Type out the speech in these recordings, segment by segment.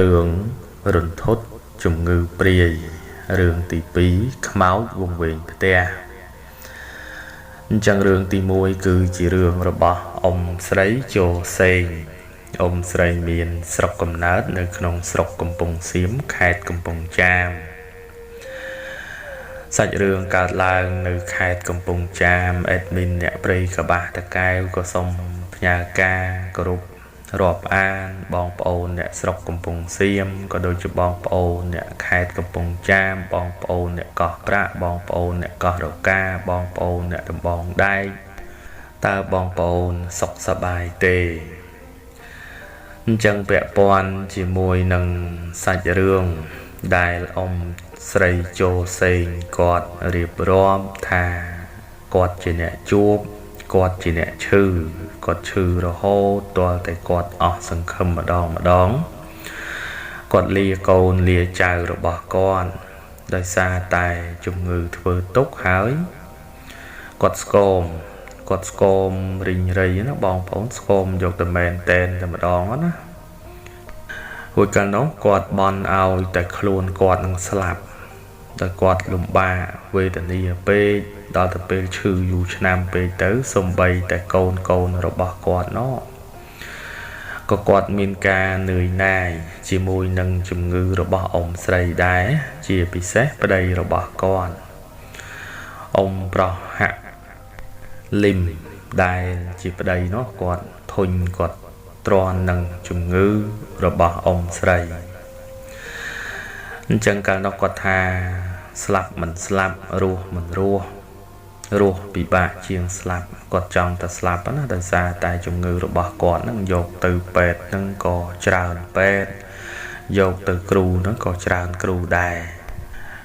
រឿងរន្ធត់ជំងឺព្រាយរឿងទី2ខ្មោចវង្វេងផ្ទះអញ្ចឹងរឿងទី1គឺជារឿងរបស់អ៊ំស្រីជោសេងអ៊ំស្រីមានស្រុកកំណើតនៅក្នុងស្រុកកំពង់សៀមខេត្តកំពង់ចាមសាច់រឿងកើតឡើងនៅខេត្តកំពង់ចាមអេដមីនអ្នកព្រៃកបាសតកែវក៏សូមផ្ញើការគោរពរាប់អានបងប្អូនអ្នកស្រុកកំពង់សៀមក៏ដូចជាបងប្អូនអ្នកខេត្តកំពង់ចាមបងប្អូនអ្នកកោះប្រាក់បងប្អូនអ្នកកោះរកាបងប្អូនអ្នកដំបងដែកតើបងប្អូនសុខសប្បាយទេអញ្ចឹងពាក់ព័ន្ធជាមួយនឹងសាច់រឿងដែលអ៊ំស្រីជោសេងគាត់រៀបរាប់ថាគាត់ជាអ្នកជួបគាត់ជាអ្នកឈឺគាត់ឈឺរហូតទាល់តែគាត់អស់សង្ឃឹមម្ដងម្ដងគាត់លាកូនលាចៅរបស់គាត់ដោយសារតែជំងឺធ្វើទុក្ខហើយគាត់ស្គមគាត់ស្គមរីងរៃណាបងប្អូនស្គមយកតែមែនតែនតែម្ដងណារួចកាលនោះគាត់បន់ឲ្យតែខ្លួនគាត់នឹងស្លាប់តែគាត់លំបាកវេទនាពេកដល់ទៅពេលឈឺយូរឆ្នាំពេកទៅសំបីតែកូនរបស់គាត់ណោះក៏គាត់មានការនឿយណាយជាមួយនឹងជំងឺរបស់អ៊ំស្រីដែរជាពិសេសប្តីរបស់គាត់អ៊ំប្រុសហៈលឹមដែលជាប្តីនោះគាត់ធុញគាត់ទ្រាំនឹងជំងឺរបស់អ៊ំស្រីអញ្ចឹងកាលនោះគាត់ថាស្លាប់មិនស្លាប់រស់មិនរស់រស់ពិបាកជាងស្លាប់គាត់ចង់តែស្លាប់ណាដោយសារតែជំងឺរបស់គាត់នឹងយកទៅពេទ្យនឹងក៏ច្រើនពេទ្យយកទៅគ្រូនឹងក៏ច្រើនគ្រូដែរ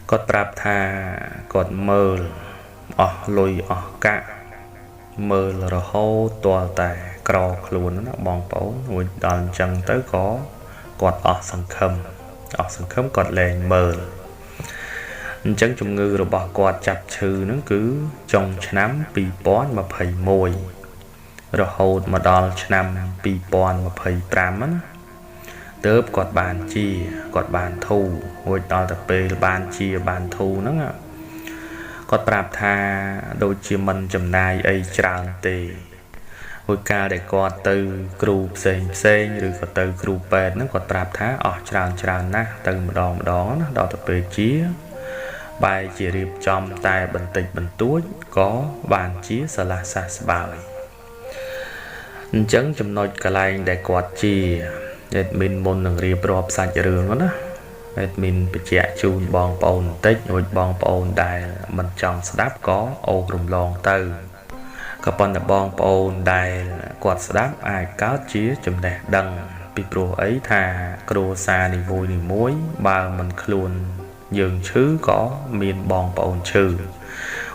គាត់ប្រាប់ថាគាត់មើលអស់លុយអស់កាក់មើលរហូតទាល់តែក្រខ្លួនណាបងប្អូនរួចដល់អញ្ចឹងទៅក៏គាត់អស់សង្ឃឹមអស់សង្ឃឹមគាត់លែងមើលអញ្ចឹងជំងឺរបស់គាត់ចាប់ឈឺហ្នឹងគឺចុងឆ្នាំ2021រហូតមកដល់ឆ្នាំ2025ណាទើបគាត់បានជាគាត់បានធូររួចដល់ទៅពេលបានជាបានធូរហ្នឹងគាត់ប្រាប់ថាដូចជាមិនចំណាយអីច្រើនទេរួចកាលដែលគាត់ទៅគ្រូផ្សេងផ្សេងឬក៏ទៅគ្រូពេទ្យហ្នឹងគាត់ប្រាប់ថាអស់ច្រើនច្រើនណាស់ទៅម្ដងម្ដងណាដល់ទៅពេលជាបែរជារៀបចំតែបន្តិចបន្តួចក៏បានជាស្រឡះសះស្បើយអញ្ចឹងចំណុចកន្លែងដែលគាត់ជាអេដមីនមុននឹងរៀបរាប់សាច់រឿងណាអេដមីនបញ្ជាក់ជូនបងប្អូនបន្តិចរួចបងប្អូនដែលមិនចង់ស្ដាប់ក៏អូសរំលងទៅក៏ប៉ុន្តែបងប្អូនដែលគាត់ស្ដាប់អាចកើតជាចំណេះដឹងពីព្រោះអីថាគ្រួសារនីមួយនីមួយបើមិនខ្លួនយើងឈឺក៏មានបងប្អូនឈឺ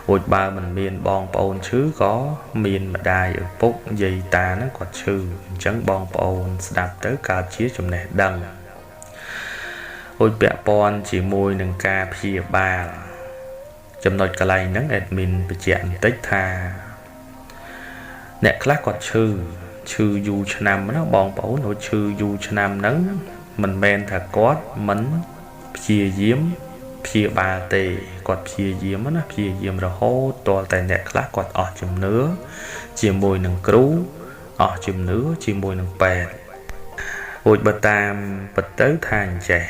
រួចបើមិនមានបងប្អូនឈឺក៏មានម្ដាយឪពុកយាយតាហ្នឹងគាត់ឈឺអញ្ចឹងបងប្អូនស្ដាប់ទៅកើតជាចំណេះដឹងរួចពាក់ព័ន្ធជាមួយនឹងការព្យាបាលចំណុចកន្លែងហ្នឹងអេដមីនបញ្ជាក់បន្តិចថាអ្នកខ្លះគាត់ឈឺឈឺយូរឆ្នាំណាបងប្អូនគាត់ឈឺយូរឆ្នាំហ្នឹងមិនមែនថាគាត់មិនព្យាយាមព្យាបាលទេគាត់ព្យាយាមណាព្យាយាមរហូតទាល់តែអ្នកខ្លះគាត់អស់ជំនឿជាមួយនឹងគ្រូអស់ជំនឿជាមួយនឹងពេទ្យរួចបើតាមពិតទៅថាអញ្ចេះ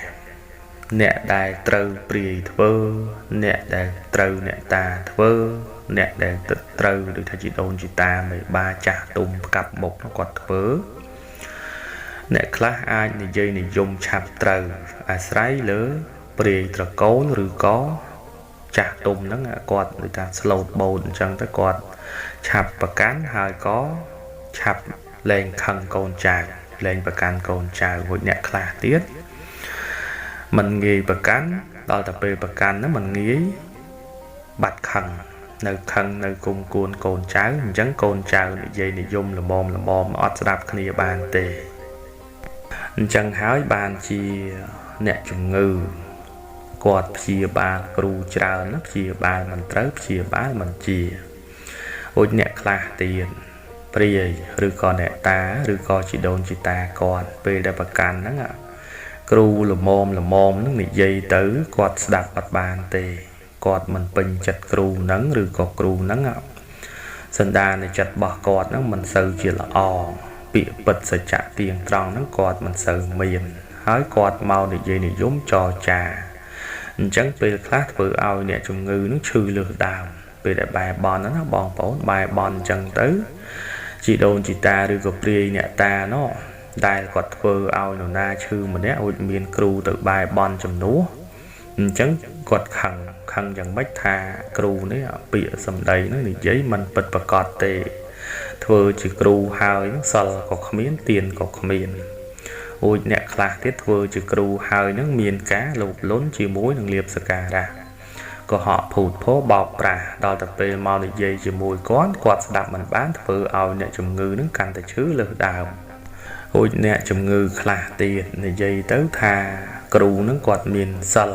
អ្នកដែលត្រូវព្រាយធ្វើអ្នកដែលត្រូវអ្នកតាធ្វើអ្នកដែលត្រូវដូចថាជីដូនជីតាមេបាចាស់ទុំផ្កាប់មុខគាត់ធ្វើអ្នកខ្លះអាចនិយាយនិយមឆាប់ត្រូវអាស្រ័យលើព្រាយត្រកូលឬក៏ចាស់ទុំហ្នឹងគាត់ដូចថាស្លូតបូតអញ្ចឹងទៅគាត់ឆាប់ប្រកាន់ហើយក៏ឆាប់លែងខឹងកូនចៅលែងប្រកាន់កូនចៅរួចអ្នកខ្លះទៀតមិនងាយប្រកាន់ដល់តែពេលប្រកាន់ហ្នឹងមិនងាយបាត់ខឹងនៅខឹងនៅគុំគួនកូនចៅអញ្ចឹងកូនចៅនិយាយនិយមល្មមល្មមអត់ស្ដាប់គ្នាបានទេអញ្ចឹងហើយបានជាអ្នកជំងឺគាត់ព្យាបាលគ្រូច្រើនណាព្យាបាលមិនត្រូវព្យាបាលមិនជារួចអ្នកខ្លះទៀតព្រាយឬក៏អ្នកតាឬក៏ជីដូនជីតាគាត់ពេលដែលប្រកាន់ហ្នឹង គ្រូល្មមល្មមនឹងនិយាយទៅគាត់ស្ដាប់អត់បានទេគាត់មិនពេញចិត្តគ្រូនឹងឬក៏គ្រូនឹងសន្តានចិត្តរបស់គាត់នឹងមិនសូវជាល្អពាក្យពិតសច្ចៈទៀងត្រង់នឹងគាត់មិនសូវមានហើយគាត់មកនិយាយនិយមចរចាអញ្ចឹងពេលខ្លះធ្វើឲ្យអ្នកជំងឺនឹងឈឺលើសដើមពេលដែលបែរបន់ណាបងប្អូនបែរបន់អញ្ចឹងទៅជីដូនជីតាឬក៏ព្រាយអ្នកតាណោះដែលគាត់ធ្វើឲ្យនរណាឈឺម្នាក់រួចមានគ្រូទៅបែរបន់ជំនួសអញ្ចឹងគាត់ខឹងខឹងយ៉ាងម៉េចថាគ្រូនេះពាក្យសម្ដីនឹងនិយាយមិនពិតប្រាកដទេធ្វើជាគ្រូហើយសិលក៏គ្មានទានក៏គ្មានរួចអ្នកខ្លះទៀតធ្វើជាគ្រូហើយនឹងមានការលោភលន់ជាមួយនឹងលៀបសការៈក៏ហក់ភូតភោបោកប្រាស់ដល់ទៅពេលមកនិយាយជាមួយគាត់គាត់ស្ដាប់មិនបានធ្វើឲ្យអ្នកជំងឺនឹងកាន់តែឈឺលើសដើមរួចអ្នកជំងឺខ្លះទៀតនិយាយទៅថាគ្រូនឹងគាត់មានសិល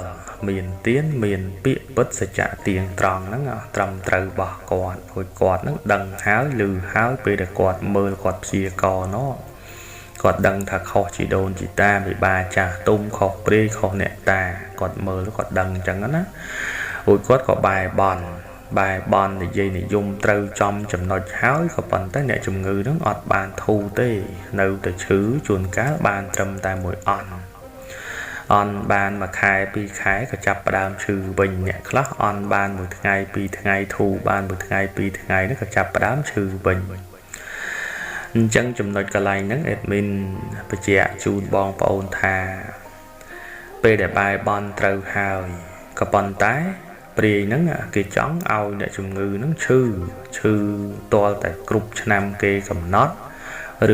មានទានមានពាក្យពិតសច្ចៈទៀងត្រង់ហ្នឹងត្រឹមត្រូវរបស់គាត់រួចគាត់នឹងដឹងហើយឮហើយពេលដែលគាត់មើលគាត់ព្យាករណ៍ណោះគាត់ដឹងថាខុសជីដូនជីតាមេបាចាស់ទុំខុសព្រាយខុសអ្នកតាគាត់មើលគាត់ដឹងអញ្ចឹងណារួចគាត់ក៏បែរបន់បែរបន់និយាយនិយមត្រូវចំចំណុចហើយក៏ប៉ុន្តែអ្នកជំងឺនឹងអត់បានធូរទេនៅតែឈឺជួនកាលបានត្រឹមតែមួយអន់អន់បានមួយខែពីរខែក៏ចាប់ផ្ដើមឈឺវិញអ្នកខ្លះអន់បានមួយថ្ងៃពីរថ្ងៃធូរបានមួយថ្ងៃពីរថ្ងៃនេះក៏ចាប់ផ្ដើមឈឺវិញអញ្ចឹងចំណុចកន្លែងហ្នឹងអេដមីនបញ្ជាក់ជូនបងប្អូនថាពេលដែលបែរបន់ត្រូវហើយក៏ប៉ុន្តែព្រាយហ្នឹងគេចង់ឲ្យអ្នកជំងឺហ្នឹងឈឺឈឺទាល់តែគ្រប់ឆ្នាំគេកំណត់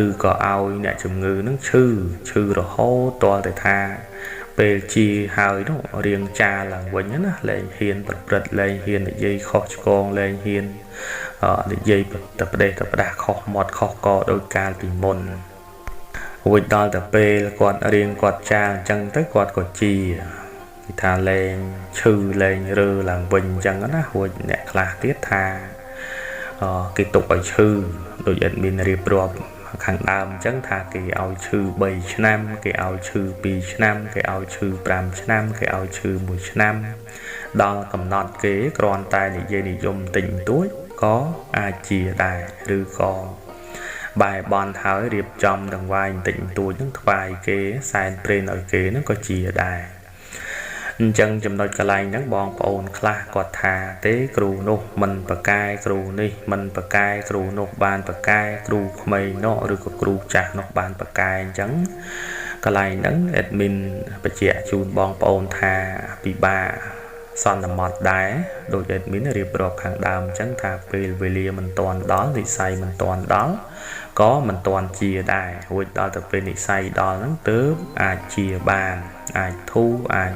ឬក៏ឲ្យអ្នកជំងឺហ្នឹងឈឺឈឺរហូតទាល់តែថាពេលជាហើយនោះរៀងចាឡើងវិញណាលែងហ៊ានប្រព្រឹត្តលែងហ៊ាននិយាយខុសឆ្គងលែងហ៊ាននិយាយតែប្រទេសតែផ្ដាស់ខុសមាត់ខុសកដោយកាលពីមុនរួចដល់តែពេលគាត់រៀងគាត់ចាអញ្ចឹងទៅគាត់ក៏ជាគេថាលែងឈឺលែងរើឡើងវិញអញ្ចឹងណារួចអ្នកខ្លះទៀតថាគេទុកឲ្យឈឺដូចអេដមីនរៀបរាប់ខាងដើមអញ្ចឹងថាគេឲ្យឈឺ3ឆ្នាំគេឲ្យឈឺ2ឆ្នាំគេឲ្យឈឺ5ឆ្នាំគេឲ្យឈឺ1ឆ្នាំដល់កំណត់គេគ្រាន់តែនិយាយនិយមតិចបន្តួចក៏អាចជាដែរឬក៏បែរបន់ហើយរៀបចំដង្វាយបន្តិចបន្តួចនឹងថ្វាយគេសែនព្រេនឲ្យគេនឹងក៏ជាដែរអញ្ចឹងចំណុចកន្លែងហ្នឹងបងប្អូនខ្លះគាត់ថាទេគ្រូនោះមិនប្រកែគ្រូនេះមិនប្រកែគ្រូនោះបានប្រកែគ្រូក្មេងនោះឬក៏គ្រូចាស់នោះបានប្រកែអញ្ចឹងកន្លែងហ្នឹងអេដមីនបញ្ជាក់ជូនបងប្អូនថាពិបាកសន្មត់ដែរដោយអេដមីនរៀបរាប់ខាងដើមអញ្ចឹងថាពេលវេលាមិនទាន់ដល់និស័យមិនទាន់ដល់ក៏មិនទាន់ជាដែររួចដល់ទៅពេលនិស័យដល់ហ្នឹងទើបអាចជាបានអាចធូរអាច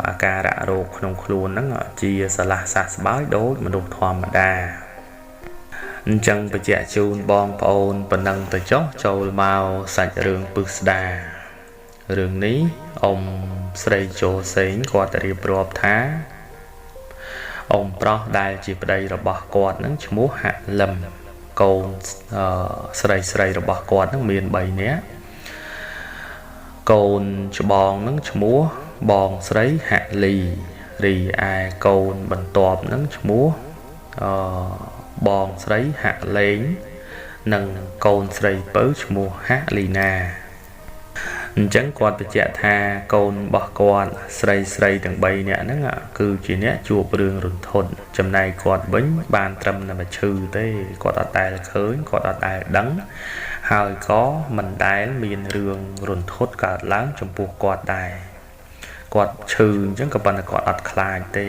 អាការៈរោគក្នុងខ្លួនហ្នឹងជាស្រឡះសះស្បើយដូចមនុស្សធម្មតាអញ្ចឹងបញ្ជាក់ជូនបងប្អូនប៉ុណ្ណឹងទៅចុះចូលមកសាច់រឿងពឹស្ដារឿងនេះអ៊ំស្រីជោសេងគាត់រៀបរាប់ថាអ៊ំប្រុសដែលជាប្តីរបស់គាត់នឹងឈ្មោះហាក់លឹមកូនស្រីស្រីរបស់គាត់នឹងមាន3នាក់កូនច្បងនឹងឈ្មោះបងស្រីហាក់លីរីឯកូនបន្ទាប់នឹងឈ្មោះបងស្រីហាក់លេងនិងកូនស្រីពៅឈ្មោះហាក់លីណាអញ្ចឹងគាត់បញ្ជាក់ថាកូនរបស់គាត់ស្រីស្រីទាំង3នាក់ហ្នឹងគឺជាអ្នកជួបរឿងរន្ធត់ចំណែកគាត់វិញបានត្រឹមតែមកឈឺទេគាត់អត់ដែលឃើញគាត់អត់ដែលដឹងហើយក៏មិនដែលមានរឿងរន្ធត់កើតឡើងចំពោះគាត់ដែរគាត់ឈឺអញ្ចឹងក៏ប៉ុន្តែគាត់អត់ខ្លាចទេ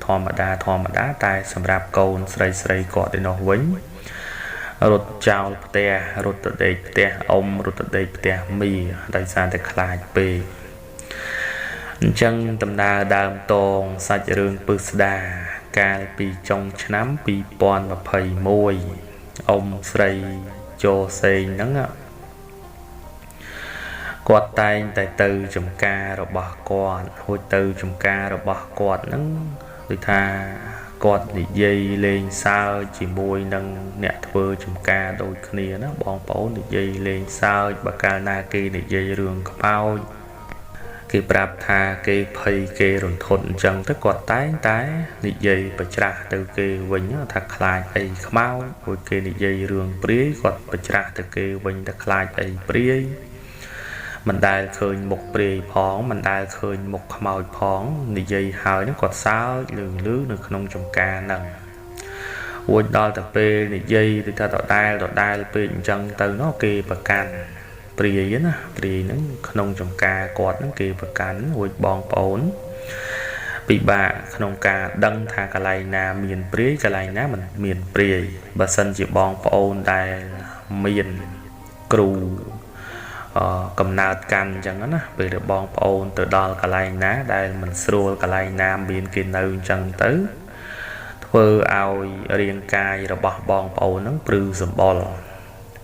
ធម្មតាធម្មតាតែសម្រាប់កូនស្រីស្រីគាត់ឯនោះវិញរត់ចោលផ្ទះរត់ទៅដេកផ្ទះអ៊ំរត់ទៅដេកផ្ទះមីដោយសារតែខ្លាចពេកអញ្ចឹងដំណើរដើមតងសាច់រឿងពឹស្ដាកាលពីចុងឆ្នាំ2021អ៊ំស្រីជោសេងហ្នឹងគាត់តែងតែទៅចំការរបស់គាត់រួចទៅចំការរបស់គាត់ហ្នឹងដូចថាគាត់និយាយលេងសើចជាមួយនឹងអ្នកធ្វើចំការដូចគ្នាណាបងប្អូននិយាយលេងសើចបើកាលណាគេនិយាយរឿងខ្មោច គេប្រាប់ថាគេភ័យគេរន្ធត់អញ្ចឹងទៅគាត់តែងតែនិយាយប្រច្រាស់ទៅគេវិញថាខ្លាចអីខ្មោចព្រោះគេនិយាយរឿងព្រាយគាត់ប្រច្រាស់ទៅគេវិញថាខ្លាចអីព្រាយមិនដែលឃើញមុខព្រាយផងមិនដែលឃើញមុខខ្មោចផងនិយាយហើយហ្នឹងគាត់សើចលឺលឺនៅក្នុងចំការហ្នឹងរួចដល់តែពេលនិយាយដូចថាដដែលដដែលពេកអញ្ចឹងទៅនោះគេប្រកាន់ព្រាយណាព្រាយហ្នឹងក្នុងចំការគាត់ហ្នឹងគេប្រកាន់រួចបងប្អូនពិបាកក្នុងការដឹងថាកន្លែងណាមានព្រាយកន្លែងណាមិនមានព្រាយបើសិនជាបងប្អូនដែលមានគ្រូកំណើតកាន់អញ្ចឹងណាពេលដែលបងប្អូនទៅដល់កន្លែងណាដែលមិនស្រួលកន្លែងណាមានគេនៅអញ្ចឹងទៅធ្វើឲ្យរាងកាយរបស់បងប្អូនហ្នឹងព្រឺសម្បុរ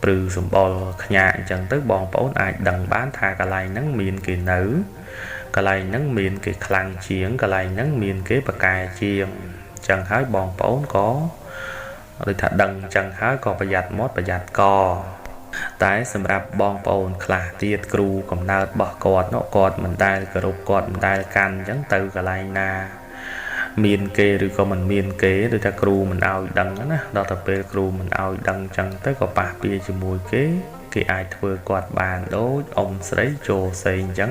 ព្រឺសម្បុរខ្ញាក់អញ្ចឹងទៅបងប្អូនអាចដឹងបានថាកន្លែងហ្នឹងមានគេនៅកន្លែងហ្នឹងមានគេខ្លាំងជាងកន្លែងហ្នឹងមានគេប្រកែជាងអញ្ចឹងហើយបងប្អូនក៏ដូចថាដឹងអញ្ចឹងហើយក៏ប្រយ័ត្នមាត់ប្រយ័ត្នកតែសម្រាប់បងប្អូនខ្លះទៀតគ្រូកំណើតរបស់គាត់នោះគាត់មិនដែលគោរពគាត់មិនដែលកាន់អញ្ចឹងទៅកន្លែងណាមានគេឬក៏មិនមានគេដូចថាគ្រូមិនឲ្យដឹងណាដល់ទៅពេលគ្រូមិនឲ្យដឹងអញ្ចឹងទៅក៏ប៉ះពាជាមួយគេគេអាចធ្វើគាត់បានដូចអ៊ំស្រីចូលសេងអញ្ចឹង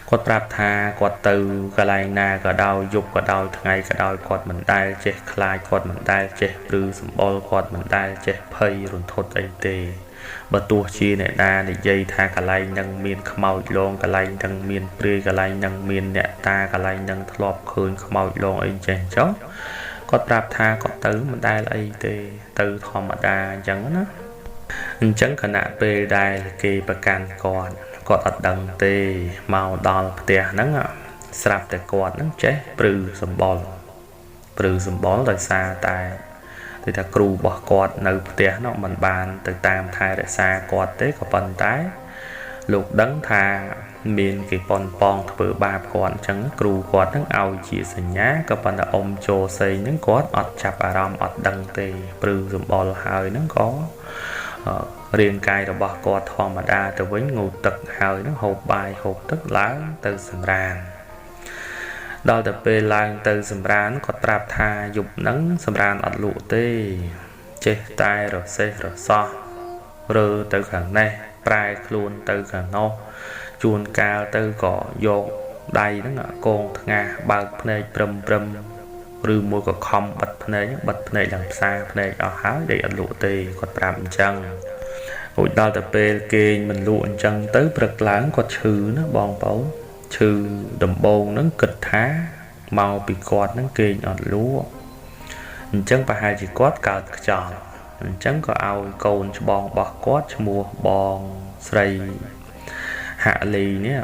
គាត់ប្រាប់ថាគាត់ទៅកន្លែងណាក៏ដោយយប់ក៏ដោយថ្ងៃក៏ដោយគាត់មិនដែលចេះខ្លាចគាត់មិនដែលចេះព្រឺសម្បុរគាត់មិនដែលចេះភ័យរន្ធត់អីទេបើទោះជាអ្នកណានិយាយថាកន្លែងនឹងមានខ្មោចលងកន្លែងនឹងមានព្រាយកន្លែងនឹងមានអ្នកតាកន្លែងនឹងធ្លាប់ឃើញខ្មោចលងអីចេះចុះគាត់ប្រាប់ថាគាត់ទៅមិនដែលអីទេទៅធម្មតាអញ្ចឹងណាអញ្ចឹងខណៈពេលដែលគេប្រកាន់គាត់គាត់អត់ដឹងទេមកដល់ផ្ទះហ្នឹងស្រាប់តែគាត់ហ្នឹងចេះព្រឺសម្បុរព្រឺសម្បុរដោយសារតែគឺថាគ្រូរបស់គាត់នៅផ្ទះនោះមិនបានទៅតាមថែរក្សាគាត់ទេក៏ប៉ុន្តែលោកដឹងថាមានគេប៉ុនប៉ងធ្វើបាបគាត់អញ្ចឹងគ្រូគាត់នឹងឲ្យជាសញ្ញាក៏ប៉ុន្តែអ៊ំចូលសេងហ្នឹងគាត់អត់ចាប់អារម្មណ៍អត់ដឹងទេព្រឺសម្បុរហើយហ្នឹងក៏រាងកាយរបស់គាត់ធម្មតាទៅវិញងូតទឹកហើយហ្នឹងហូបបាយហូបទឹកឡើងទៅសម្រានដល់ទៅពេលឡើងទៅសម្រានគាត់ប្រាប់ថាយប់ហ្នឹងសម្រានអត់លក់ទេចេះតែរសេះរសោះរើទៅខាងនេះប្រែខ្លួនទៅខាងនោះជួនកាលទៅក៏យកដៃហ្នឹងកងថ្ងាសបើកភ្នែកព្រឹមព្រឹមឬមួយក៏ខំបិទភ្នែកបិទភ្នែកឡើងផ្សារភ្នែកអស់ហើយដេកអត់លក់ទេគាត់ប្រាប់អញ្ចឹងរួចដល់ទៅពេលគេងមិនលក់អញ្ចឹងទៅព្រឹកឡើងគាត់ឈឺណាបងប្អូនឈឺដំបូងហ្នឹងគិតថាមកពីគាត់ហ្នឹងគេងអត់លក់អញ្ចឹងប្រហែលជាគាត់កើតខ្យល់អញ្ចឹងក៏ឲ្យកូនច្បងរបស់គាត់ឈ្មោះបងស្រីហាក់លីនេះ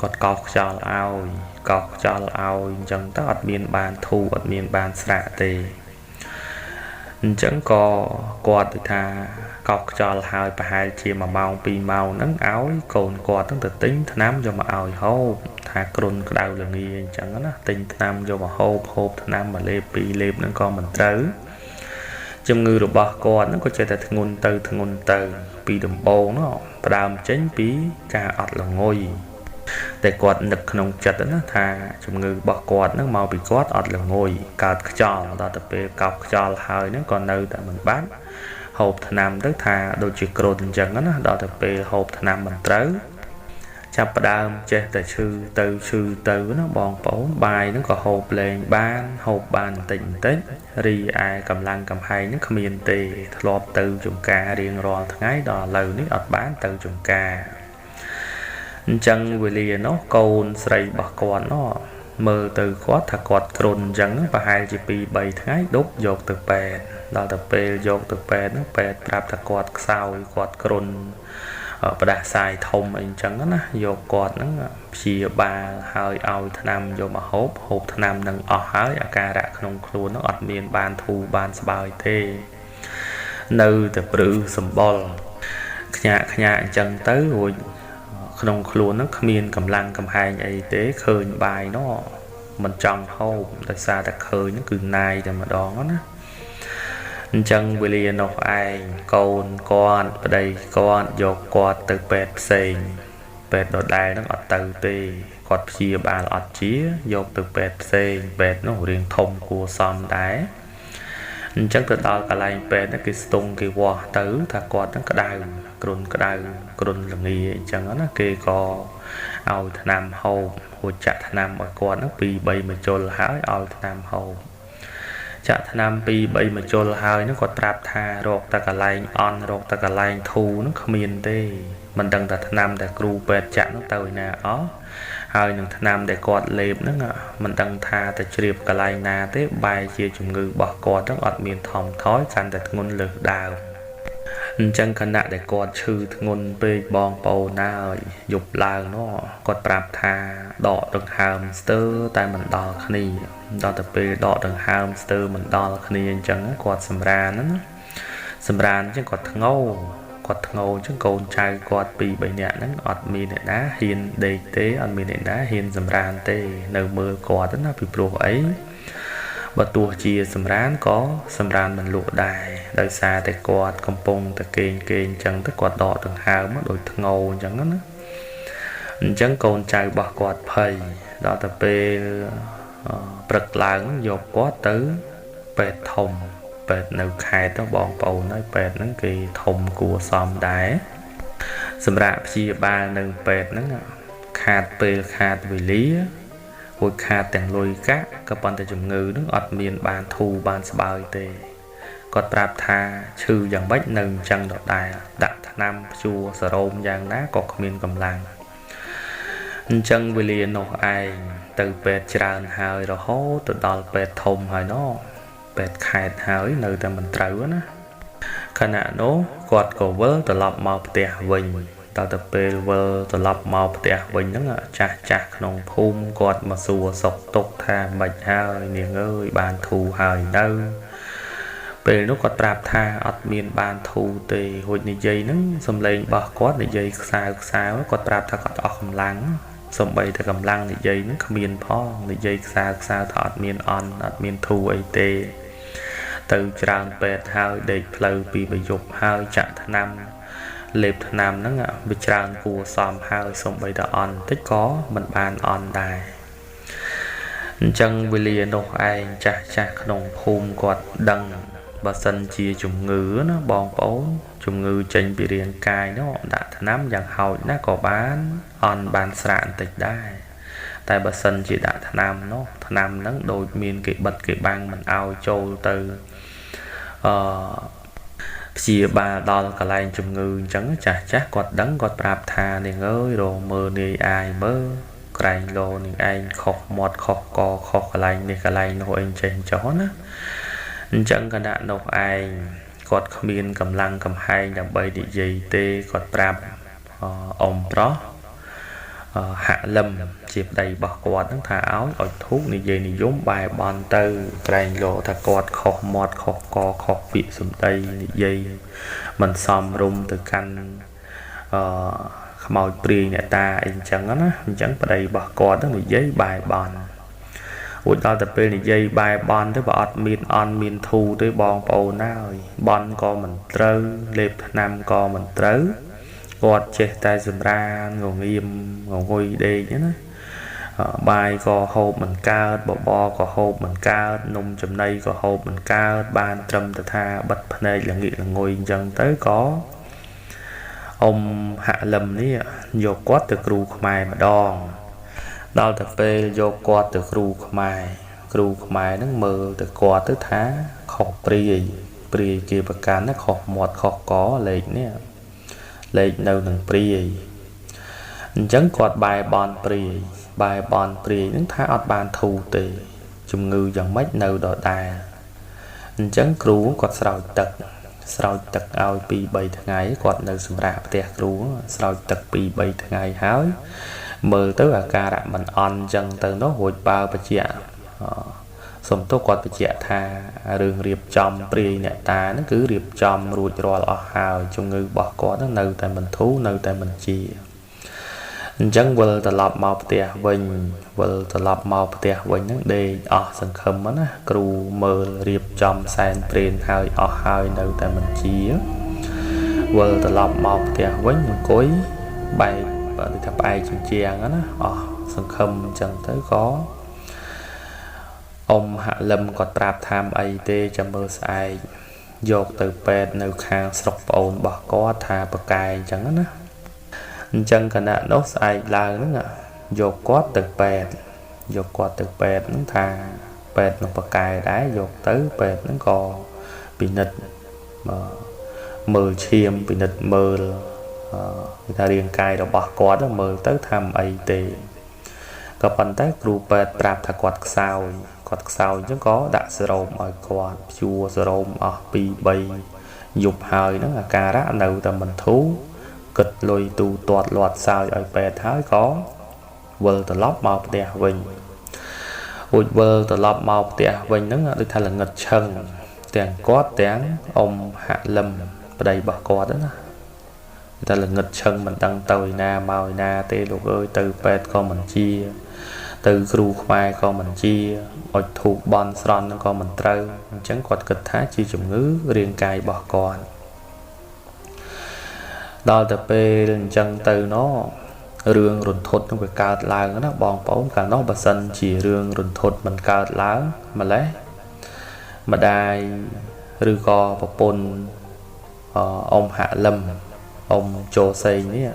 គាត់កោសខ្យល់ឲ្យកោសខ្យល់ឲ្យអញ្ចឹងទៅអត់មានបានធូរអត់មានបានស្រាកទេអញ្ចឹងក៏គាត់ទៅថាកោសខ្យល់ហើយប្រហែលជា1ម៉ោង2ម៉ោងហ្នឹងឲ្យកូនគាត់ហ្នឹងទៅទិញថ្នាំយកមកឲ្យហូបថាគ្រុនក្តៅល្ងាអញ្ចឹងណាទិញថ្នាំយកមកហូបហូបថ្នាំមួយលេបពីរលេបហ្នឹងក៏មិនត្រូវជំងឺរបស់គាត់ហ្នឹងក៏ចេះតែធ្ងន់ទៅធ្ងន់ទៅពីដំបូងនោះផ្ដើមចេញពីការអត់ល្ងុយតែគាត់នឹកក្នុងចិត្តណាថាជំងឺរបស់គាត់ហ្នឹងមកពីគាត់អត់ល្ងុយកើតខ្យល់ដល់ទៅពេលកោសខ្យល់ហើយហ្នឹងក៏នៅតែមិនបាត់ហូបថ្នាំទៅថាដូចជាគ្រុនអញ្ចឹងណាដល់ទៅពេលហូបថ្នាំមិនត្រូវចាប់ផ្ដើមចេះតែឈឺទៅឈឺទៅណាបងប្អូនបាយហ្នឹងក៏ហូបលែងបានហូបបានបន្តិចបន្តិចរីឯកម្លាំងកំហែងហ្នឹងគ្មានទេធ្លាប់ទៅចំការរៀងរាល់ថ្ងៃដល់ឥឡូវនេះអត់បានទៅចំការអញ្ចឹងវេលានោះកូនស្រីរបស់គាត់នោះមើលទៅគាត់ថាគាត់គ្រុនអញ្ចឹងប្រហែលជា2 3ថ្ងៃដប់យកទៅពេទ្យដល់ទៅពេលយកទៅពេទ្យហ្នឹងពេទ្យប្រាប់ថាគាត់ខ្សោយគាត់គ្រុនផ្ដាសាយធំអីអញ្ចឹងណាយកគាត់ហ្នឹងព្យាបាលហើយឲ្យថ្នាំយកមកហូបហូបថ្នាំនឹងអស់ហើយអាការៈក្នុងខ្លួនហ្នឹងអត់មានបានធូរបានស្បើយទេនៅតែព្រឺសម្បុរខ្ញាក់ខ្ញាក់អញ្ចឹងទៅរួចក្នុងខ្លួនហ្នឹងគ្មានកម្លាំងកំហែងអីទេឃើញបាយនោះមិនចង់ហូបដោយសារតែឃើញហ្នឹងគឺណាយតែម្ដងណាអញ្ចឹងវេលានោះឯងកូនគាត់ប្តីគាត់យកគាត់ទៅពេទ្យផ្សេង ពេទ្យដដែលហ្នឹងអត់ទៅទេគាត់ព្យាបាលអត់ជាយកទៅពេទ្យផ្សេងពេទ្យនោះរៀងធំគួរសមដែរអញ្ចឹងទៅដល់កន្លែងពេទ្យហ្នឹងគេស្ទង់គេវាស់ទៅថាគាត់ហ្នឹងក្តៅគ្រុនក្តៅគ្រុនល្ងាអញ្ចឹងណាគេក៏ឲ្យថ្នាំហូបរួចចាក់ថ្នាំឲ្យគាត់ហ្នឹង2 3មជុលហើយឲ្យថ្នាំហូបចាក់ថ្នាំ2 3មជុលហើយហ្នឹងគាត់ប្រាប់ថារកតែកន្លែងអន់រកតែកន្លែងធូរហ្នឹងគ្មានទេមិនដឹងថាថ្នាំតែគ្រូពេទ្យចាក់ហ្នឹងទៅឯណាអស់ហើយនឹងថ្នាំដែលគាត់លេបហ្នឹងមិនដឹងថាទៅជ្រាបកន្លែងណាទេបែរជាជំងឺរបស់គាត់ហ្នឹងអត់មានថមថយកាន់តែធ្ងន់លើសដើមអញ្ចឹងខណៈដែលគាត់ឈឺធ្ងន់ពេកបងប្អូនហើយយប់ឡើងនោះគាត់ប្រាប់ថាដកដង្ហើមស្ទើរតែមិនដល់គ្នាដល់ទៅពេលដកដង្ហើមស្ទើរមិនដល់គ្នាអញ្ចឹងគាត់សម្រានណាសម្រានអញ្ចឹងគាត់ធ្ងោគាត់ធ្ងោអញ្ចឹងកូនចៅគាត់2 3នាក់ហ្នឹងអត់មានអ្នកណាហ៊ានដេកទេអត់មានអ្នកណាហ៊ានសម្រានទេនៅមើលគាត់ណាពីព្រោះអីបើទោះជាសម្រានក៏សម្រានមិនលក់ដែរដោយសារតែគាត់កំពុងតែគេងគេងអញ្ចឹងទៅគាត់ដកដង្ហើមដូចធ្ងោអញ្ចឹងណាអញ្ចឹងកូនចៅរបស់គាត់ភ័យដល់ទៅពេលព្រឹកឡើងយកគាត់ទៅពេទ្យធំពេទ្យនៅខេត្តទៅបងប្អូនហើយពេទ្យហ្នឹងគេធំគួរសមដែរសម្រាប់ព្យាបាលនៅពេទ្យហ្នឹងខាតពេលខាតវេលារួចខាតទាំងលុយកាក់ក៏ប៉ុន្តែជំងឺហ្នឹងអត់មានបានធូរបានស្បើយទេគាត់ប្រាប់ថាឈឺយ៉ាងម៉េចនៅអញ្ចឹងដដែលដាក់ថ្នាំព្យួរសរោមយ៉ាងណាក៏គ្មានកម្លាំងអញ្ចឹងវេលានោះឯងទៅពេទ្យច្រើនហើយរហូតទៅដល់ពេទ្យធំហើយណោះពេទ្យខេត្តហើយនៅតែមិនត្រូវណាខណៈនោះគាត់ក៏វិលត្រឡប់មកផ្ទះវិញដល់ទៅពេលវិលត្រឡប់មកផ្ទះវិញហ្នឹងចាស់ចាស់ក្នុងភូមិគាត់មកសួរសុខទុក្ខថាមិនហើយនាងអើយបានធូរហើយនៅពេលនោះគាត់ប្រាប់ថាអត់មានបានធូរទេរួចនិយាយហ្នឹងសំឡេងរបស់គាត់និយាយខ្សៅខ្សៅគាត់ប្រាប់ថាគាត់អស់កម្លាំងសំបីតែកម្លាំងនិយាយហ្នឹងគ្មានផងនិយាយខ្សៅខ្សៅថាអត់មានអន់អត់មានធូរអីទេទៅច្រើនពេទ្យហើយដេកផ្លូវពីប្រយប់ហើយចាក់ថ្នាំលេបថ្នាំហ្នឹងវាច្រើនគួរសមហើយសំបីតែអន់តិចក៏មិនបានអន់ដែរអញ្ចឹងវេលានោះឯងចាស់ចាស់ក្នុងភូមិគាត់ដឹងបើសិនជាជំងឺណាបងប្អូនជំងឺចេញពីរាងកាយនោះដាក់ថ្នាំយ៉ាងហោចណាស់ក៏បានអន់បានស្រាកបន្តិចដែរតែបើសិនជាដាក់ថ្នាំនោះថ្នាំហ្នឹងដូចមានគេបិទគេបាំងមិនឲ្យចូលទៅអឺព្យាបាលដល់កន្លែងជំងឺអញ្ចឹងចាស់ចាស់គាត់ដឹងគាត់ប្រាប់ថានាងអើយរមើលនាយអាយមើលក្រែងលោនាងឯងខុសមាត់ខុសកខុសកន្លែងនេះកន្លែងនោះអីចេះចោះណាអញ្ចឹងគណៈនោះឯងគាត់គ្មានកម្លាំងកំហែងដើម្បីនិយាយទេគាត់ប្រាប់អ៊ំប្រុសហាក់លឹមជាប្តីរបស់គាត់ហ្នឹងថាឲ្យធូបនិយាយនិយមបែបន់ទៅក្រែងលោថាគាត់ខុសមាត់ខុសកខុសពាក្យសម្ដីនិយាយមិនសមរម្យទៅកាន់អឺខ្មោចព្រាយអ្នកតាអីអញ្ចឹងណាអញ្ចឹងប្តីរបស់គាត់ហ្នឹងនិយាយបែបន់រួចដល់តែពេលនិយាយបែបន់ទៅបើអត់មានអន់មានធូរទេបងប្អូនហើយបន់ក៏មិនត្រូវលេបថ្នាំក៏មិនត្រូវគាត់ចេះតែសម្រានងងៀមងងុយដេកណាបាយក៏ហូបមិនកើតបបរក៏ហូបមិនកើតនំចំណីក៏ហូបមិនកើតបានត្រឹមតែថាបិទភ្នែកល្ងាកល្ងុយអញ្ចឹងទៅក៏អ៊ំហាក់លឹមនេះយកគាត់ទៅគ្រូខ្មែរម្ដងដល់តែពេលយកគាត់ទៅគ្រូខ្មែរគ្រូខ្មែរហ្នឹងមើលទៅគាត់ទៅថាខុសព្រាយព្រាយគេប្រកាន់ណាខុសមាត់ខុសកលេខនេះលេខនៅនឹងព្រាយអញ្ចឹងគាត់បែបន់ព្រាយបែបន់ព្រាយហ្នឹងថាអត់បានធូរទេជំងឺយ៉ាងម៉េចនៅដដែលអញ្ចឹងគ្រូគាត់ស្រោចទឹកស្រោចទឹកឲ្យ2 3ថ្ងៃគាត់នៅសម្រាប់ផ្ទះគ្រូស្រោចទឹក2 3ថ្ងៃហើយមើលទៅអាការៈមិនអន់អញ្ចឹងទៅនោះរួចបើបញ្ជាក់សុំទោសគាត់បញ្ជាក់ថារឿងរៀបចំព្រាយអ្នកតាហ្នឹងគឺរៀបចំរួចរាល់អស់ហើយជំងឺរបស់គាត់ហ្នឹងនៅតែមិនធូរនៅតែមិនជាអញ្ចឹងវិលត្រឡប់មកផ្ទះវិញវិលត្រឡប់មកផ្ទះវិញហ្នឹងដេកអស់សង្ឃឹមណាគ្រូមើលរៀបចំសែនព្រេនហើយអស់ហើយនៅតែមិនជាវិលត្រឡប់មកផ្ទះវិញអង្គុយបែក ដូចថាផ្អែកជញ្ជាំងណាអស់សង្ឃឹមអញ្ចឹងទៅក៏អ៊ំហាក់លឹមគាត់ប្រាប់ថាមអីទេចាំមើលស្អែកយកទៅពេទ្យនៅខាងស្រុកប្អូនរបស់គាត់ថាប្រកែអញ្ចឹងណាអញ្ចឹងគណៈនោះស្អែកឡើងហ្នឹងយកគាត់ទៅពេទ្យយកគាត់ទៅពេទ្យហ្នឹងថាពេទ្យនោះប្រកែដែរយកទៅពេទ្យហ្នឹងក៏ពិនិត្យមើលឈាមពិនិត្យមើលគេថារាងកាយរបស់គាត់មើលទៅថាមិនអីទេក៏ប៉ុន្តែគ្រូពេទ្យប្រាប់ថាគាត់ខ្សោយគាត់ខ្សោយអញ្ចឹងក៏ដាក់សេរ៉ូមឲ្យគាត់ព្យួរសេរ៉ូមអស់2 3យប់ហើយហ្នឹងអាការៈនៅតែមិនធូរគិតលុយទូទាត់លាត់សើចឲ្យពេទ្យហើយក៏វិលត្រឡប់មកផ្ទះវិញរួចវិលត្រឡប់មកផ្ទះវិញហ្នឹងដូចថាល្ងឹតឈឹងទាំងគាត់ទាំងអ៊ំហាក់លឹមប្តីរបស់គាត់ណាតែល្ងឹតឈឹងមិនដឹងទៅឯណាមកឯណាទេលោកអើយទៅពេទ្យក៏មិនជាទៅគ្រូខ្មែរក៏មិនជាអុជធូបបន់ស្រន់ក៏មិនត្រូវអញ្ចឹងគាត់គិតថាជាជំងឺរាងកាយរបស់គាត់ដល់ទៅពេលអញ្ចឹងទៅណោរឿងរន្ធត់នឹងវាកើតឡើងណាបងប្អូនកាលនោះបើសិនជារឿងរន្ធត់មិនកើតឡើងម្លេះម្ដាយឬក៏ប្រពន្ធអ៊ំហាក់លឹមអ៊ំចូលសេងនេះ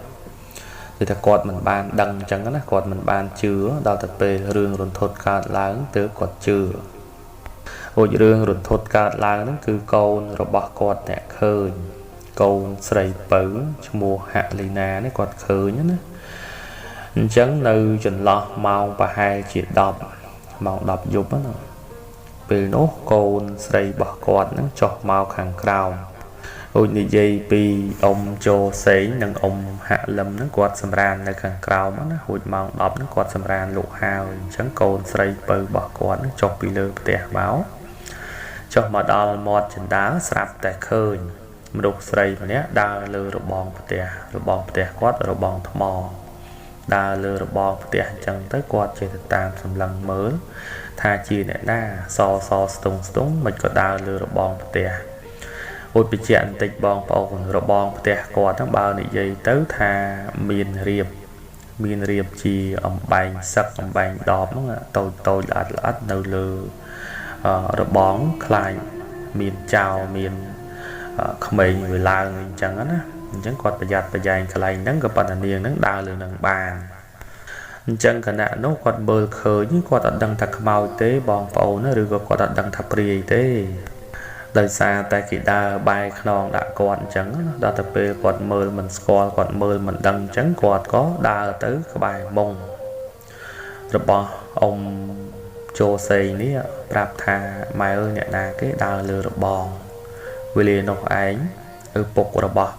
គឺថាគាត់មិនបានដឹងអញ្ចឹងណាគាត់មិនបានជឿដល់ទៅពេលរឿងរន្ធត់កើតឡើងទើបគាត់ជឿរួចរឿងរន្ធត់កើតឡើងហ្នឹងគឺកូនរបស់គាត់អ្នកឃើញកូនស្រីពៅឈ្មោះហាក់លីណានេះគាត់ឃើញណាអញ្ចឹងនៅចន្លោះម៉ោងប្រហែលជា10ម៉ោង10យប់ណាពេលនោះកូនស្រីរបស់គាត់ហ្នឹងចុះមកខាងក្រោមដូចនិយាយពីអ៊ំចូលសេងនិងអ៊ំហាក់លឹមហ្នឹងគាត់សម្រាននៅខាងក្រោមណារួចម៉ោង10ហ្នឹងគាត់សម្រានលក់ហើយអញ្ចឹងកូនស្រីពៅរបស់គាត់ហ្នឹងចុះពីលើផ្ទះមកចុះមកដល់មាត់ជណ្ដើរស្រាប់តែឃើញមនុស្សស្រីម្នាក់ដើរលើរបងផ្ទះរបងផ្ទះគាត់របងថ្មដើរលើរបងផ្ទះអញ្ចឹងទៅគាត់ចេះទៅតាមសម្លឹងមើលថាជាអ្នកណាសសស្ទង់ស្ទង់មិនក៏ដើរលើរបងផ្ទះអូចបញ្ជាក់បន្តិចបងប្អូនរបងផ្ទះគាត់ហ្នឹងបើនិយាយទៅថាមានរៀបជាអំបែងសឹកអំបែងដបហ្នឹងតូចតូចល្អិតល្អិតនៅលើរបងខ្លាចមានចោលមានក្មេងវាឡើងអញ្ចឹងណាអញ្ចឹងគាត់ប្រយ័ត្នប្រយែងកន្លែងហ្នឹងក៏ប៉ុន្តែនាងហ្នឹងដើរលើនឹងបានអញ្ចឹងគណៈនោះគាត់មើលឃើញគាត់អត់ដឹងថាខ្មោចទេបងប្អូនឬក៏គាត់អត់ដឹងថាព្រាយទេដោយសារតែគេដើរបែរខ្នងដាក់គាត់អញ្ចឹងដល់ទៅពេលគាត់មើលមិនស្គាល់គាត់មើលមិនដឹងអញ្ចឹងគាត់ក៏ដើរទៅក្បែរមុងរបស់អ៊ំចូលសេងនេះប្រាប់ថាម៉ែអើយអ្នកណាគេដើរលើរបងវេលានោះឯងឪពុករបស់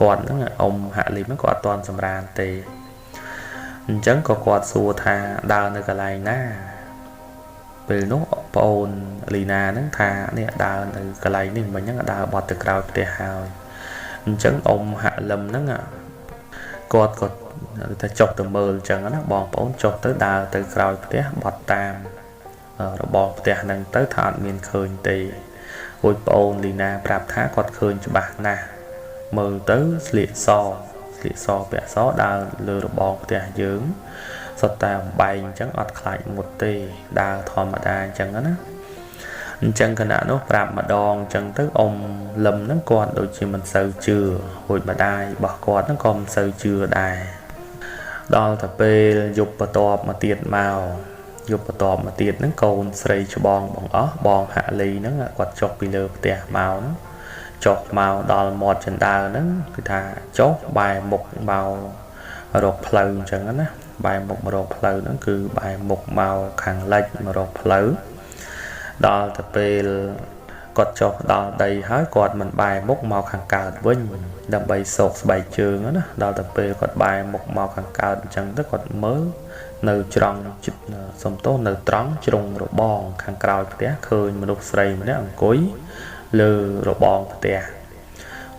គាត់ហ្នឹងអ៊ំហាក់លីមគាត់អត់ទាន់សម្រានទេអញ្ចឹងក៏គាត់សួរថាដើរនៅកន្លែងណាពេលនោះប្អូនលីណាហ្នឹងថានេះដើរនៅកន្លែងនេះមិញហ្នឹងដើរបត់ទៅក្រោយផ្ទះហើយអញ្ចឹងអ៊ំហាក់លឹមហ្នឹងគាត់ក៏ថាចុះទៅមើលអញ្ចឹងណាបងប្អូនចុះទៅដើរទៅក្រោយផ្ទះបត់តាមរបងផ្ទះហ្នឹងទៅថាអត់មានឃើញទេរួចប្អូនលីណាប្រាប់ថាគាត់ឃើញច្បាស់ណាស់មើលទៅស្លៀកសពាក់សដើរលើរបងផ្ទះយើងសុទ្ធតែអំបែងអញ្ចឹងអត់ខ្លាចមុតទេដើរធម្មតាអញ្ចឹងណាអញ្ចឹងគណៈនោះប្រាប់ម្ដងអញ្ចឹងទៅអ៊ំលឹមហ្នឹងគាត់ដូចជាមិនសូវជឿរួចម្ដាយរបស់គាត់ហ្នឹងក៏មិនសូវជឿដែរដល់ទៅពេលយប់បន្ទាប់មកទៀតមកយប់បន្ទាប់មកទៀតហ្នឹងកូនស្រីច្បងបងអស់បងហាក់លីហ្នឹងគាត់ចុះពីលើផ្ទះមកហ្នឹងចុះមកដល់មាត់ជណ្ដើរហ្នឹងគឺថាចុះបែរមុខមករកផ្លូវអញ្ចឹងណាបែរមុខមករកផ្លូវហ្នឹងគឺបែរមុខមកខាងលិចមករកផ្លូវដល់ទៅពេលគាត់ចុះដល់ដីហើយគាត់មិនបែរមុខមកខាងកើតវិញដើម្បីសោកស្បែកជើងណាដល់ទៅពេលគាត់បែរមុខមកខាងកើតអញ្ចឹងទៅគាត់មើលនៅច្រង់សំទោសនៅត្រង់ជ្រុងរបងខាងក្រោយផ្ទះឃើញមនុស្សស្រីម្នាក់អង្គុយលើរបងផ្ទះ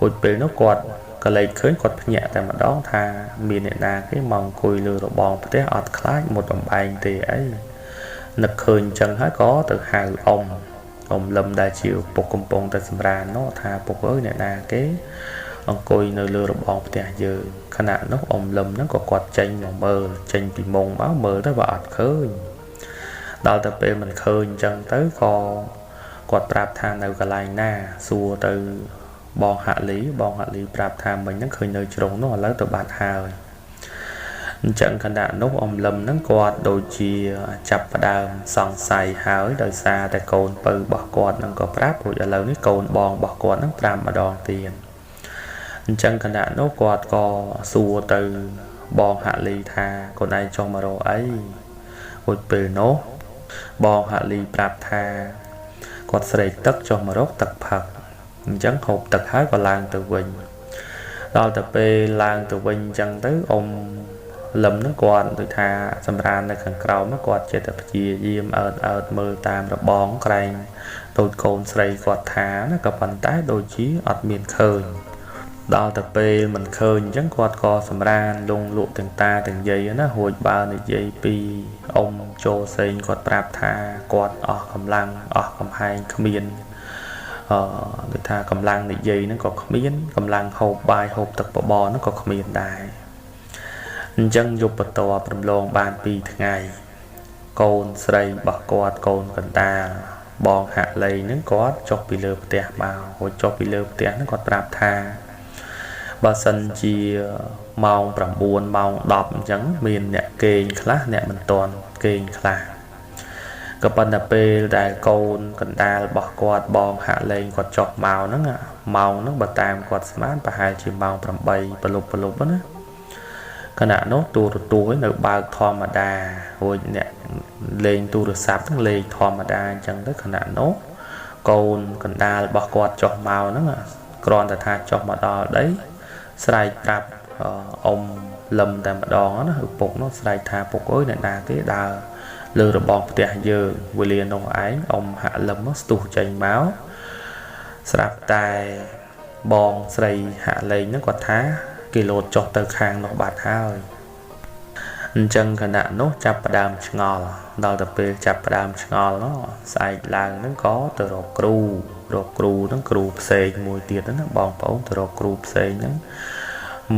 រួចពេលនោះគាត់ក៏លេចឃើញគាត់ភ្ញាក់តែម្ដងថាមានអ្នកណាគេមកអង្គុយលើរបងផ្ទះអត់ខ្លាចមុតបំបែងទេអីនឹកឃើញអញ្ចឹងហើយក៏ទៅហៅអ៊ំលឹមដែលជាឪពុកកំពុងតែសម្រាននោះថាពុកអើយអ្នកណាគេ អង្គុយនៅលើរបងផ្ទះយើងខណៈនោះអ៊ំលឹមហ្នឹងក៏គាត់ចេញមកមើលចេញពីមុងមកមើលទៅបើអត់ឃើញដល់ទៅពេលមិនឃើញអញ្ចឹងទៅក៏គាត់ប្រាប់ថានៅកន្លែងណាសួរទៅបងហាក់លីបងហាក់លីប្រាប់ថាមិញហ្នឹងឃើញនៅជ្រុងនោះឥឡូវទៅបាត់ហើយអញ្ចឹងខណៈនោះអ៊ំលឹមហ្នឹងគាត់ដូចជាចាប់ផ្ដើមសង្ស័យហើយដោយសារតែកូនពៅរបស់គាត់ហ្នឹងក៏ប្រាប់រួចឥឡូវនេះកូនបងរបស់គាត់ហ្នឹងប្រាប់ម្ដងទៀតអញ្ចឹងខណៈនោះគាត់ក៏សួរទៅបងហាក់លីថាកូនឯងចង់មករកអីរួចពេលនោះបងហាក់លីប្រាប់ថាគាត់ស្រេកទឹកចុះមករកទឹកផឹកអញ្ចឹងហូបទឹកហើយក៏ឡើងទៅវិញដល់ទៅពេលឡើងទៅវិញអញ្ចឹងទៅអ៊ំលឹមហ្នឹងគាត់ដូចថាសម្រាននៅខាងក្រោមគាត់ចេះតែព្យាយាមអើតអើតមើលតាមរបងក្រែងដូចកូនស្រីគាត់ថាណាក៏ប៉ុន្តែដូចជាអត់មានឃើញដល់ទៅពេលមិនឃើញអញ្ចឹងគាត់ក៏សម្រានលងលក់ទាំងតាទាំងយាយណារួចបើនិយាយពីអ៊ំចូលសេងគាត់ប្រាប់ថាគាត់អស់កម្លាំងអស់កំហែងគ្មានដូចថាកម្លាំងនិយាយហ្នឹងក៏គ្មានកម្លាំងហូបបាយហូបទឹកបបរហ្នឹងក៏គ្មានដែរអញ្ចឹងយប់បន្ទាប់រំលងបាន2ថ្ងៃកូនស្រីរបស់គាត់កូនកណ្ដាលបងហាក់លីហ្នឹងគាត់ចុះពីលើផ្ទះមករួចចុះពីលើផ្ទះហ្នឹងគាត់ប្រាប់ថាបើសិនជាម៉ោង9ម៉ោង10អញ្ចឹងមានអ្នកគេងខ្លះអ្នកមិនទាន់គេងខ្លះក៏ប៉ុន្តែពេលដែលកូនកណ្ដាលរបស់គាត់បងហាក់លេងគាត់ចុះមកហ្នឹងម៉ោងហ្នឹងបើតាមគាត់ស្មានប្រហែលជាម៉ោង8ប្រលប់ណាខណៈនោះទូរទស្សន៍នៅបើកធម្មតារួចអ្នកលេងទូរស័ព្ទហ្នឹងលេងធម្មតាអញ្ចឹងទៅខណៈនោះកូនកណ្ដាលរបស់គាត់ចុះមកហ្នឹងគ្រាន់តែថាចុះមកដល់ដីស្រែកប្រាប់អ៊ំលឹមតែម្ដងណាឪពុកនោះស្រែកថាពុកអើយអ្នកណាគេដើរលើរបងផ្ទះយើងវេលានោះឯងអ៊ំហាក់លឹមស្ទុះចេញមកស្រាប់តែបងស្រីហាក់លេងហ្នឹងគាត់ថាគេលោតចុះទៅខាងនោះបាត់ហើយអញ្ចឹងខណៈនោះចាប់ផ្ដើមឆ្ងល់ដល់ទៅពេលចាប់ផ្ដើមឆ្ងល់នោះស្អែកឡើងហ្នឹងក៏ទៅរកគ្រូហ្នឹងគ្រូផ្សេងមួយទៀតណាបងប្អូនទៅរកគ្រូផ្សេងហ្នឹង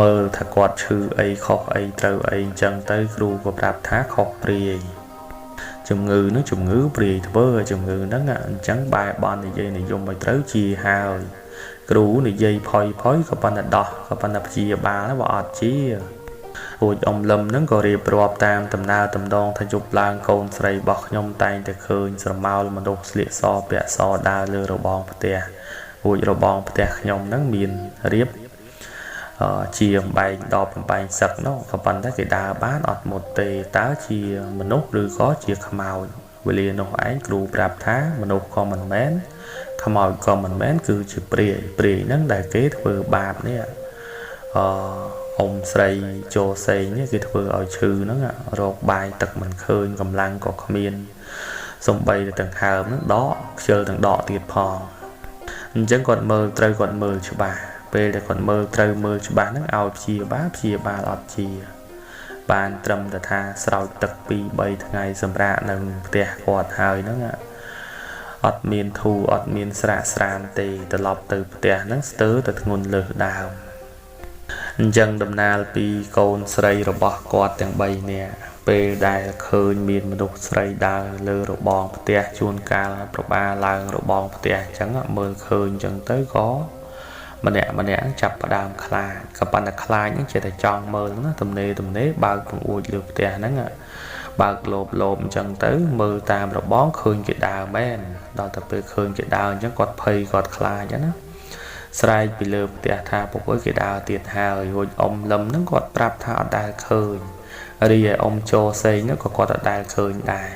មើលថាគាត់ឈឺអីខុសអីត្រូវអីអញ្ចឹងទៅគ្រូក៏ប្រាប់ថាខុសព្រាយជំងឺហ្នឹងជំងឺព្រាយធ្វើជំងឺហ្នឹងអញ្ចឹងបែរបន់និយាយនិយមឲ្យត្រូវជាហើយគ្រូនិយាយផុយក៏ប៉ុន្តែដោះក៏ប៉ុន្តែព្យាបាលបើអត់ជារួចអ៊ំលឹមហ្នឹងក៏រៀបរាប់តាមដំណើរតំដងថាយប់ឡើងកូនស្រីរបស់ខ្ញុំតែងតែឃើញស្រមោលមនុស្សស្លៀកសពាក់សដើរលើរបងផ្ទះរួចរបងផ្ទះខ្ញុំហ្នឹងមានរៀបជាអំបែងដបអំបែងសឹកនោះក៏ប៉ុន្តែគេដើរបានអត់មុតទេតើជាមនុស្សឬក៏ជាខ្មោចវេលានោះឯងគ្រូប្រាប់ថាមនុស្សក៏មិនមែនខ្មោចក៏មិនមែនគឺជាព្រាយហ្នឹងដែលគេធ្វើបាបនេះអ៊ំស្រីចូលសេងនេះគេធ្វើឲ្យឈឺហ្នឹងរកបាយទឹកមិនឃើញកម្លាំងក៏គ្មានសំបីតែដង្ហើមហ្នឹងដកខ្ជិលទាំងដកទៀតផងអញ្ចឹងគាត់មើលត្រូវគាត់មើលច្បាស់ពេលដែលគាត់មើលត្រូវមើលច្បាស់ហ្នឹងឲ្យព្យាបាលអត់ជាបានត្រឹមតែថាស្រោចទឹក2 3ថ្ងៃសម្រាប់នៅផ្ទះគាត់ហើយហ្នឹងអត់មានធូរអត់មានស្រាកស្រានទេត្រឡប់ទៅផ្ទះហ្នឹងស្ទើរតែធ្ងន់លើសដើមអញ្ចឹងដំណាលពីកូនស្រីរបស់គាត់ទាំង3នាក់ពេលដែលឃើញមានមនុស្សស្រីដើរលើរបងផ្ទះជួនកាលប្របាឡើងរបងផ្ទះអញ្ចឹងមើលឃើញអញ្ចឹងទៅក៏ម្នាក់ចាប់ផ្ដើមខ្លាចក៏ប៉ុន្តែខ្លាចហ្នឹងចេះតែចង់មើលណាទំនេរបើកបង្អួចលើផ្ទះហ្នឹងបើកលោបអញ្ចឹងទៅមើលតាមរបងឃើញគេដើរមែនដល់ទៅពេលឃើញគេដើរអញ្ចឹងគាត់ភ័យគាត់ខ្លាចណាស្រែកពីលើផ្ទះថាពុកអើយគេដើរទៀតហើយរួចអ៊ំលឹមហ្នឹងគាត់ប្រាប់ថាអត់ដែលឃើញរីឯអ៊ំចូលសេងហ្នឹងក៏គាត់អត់ដែលឃើញដែរ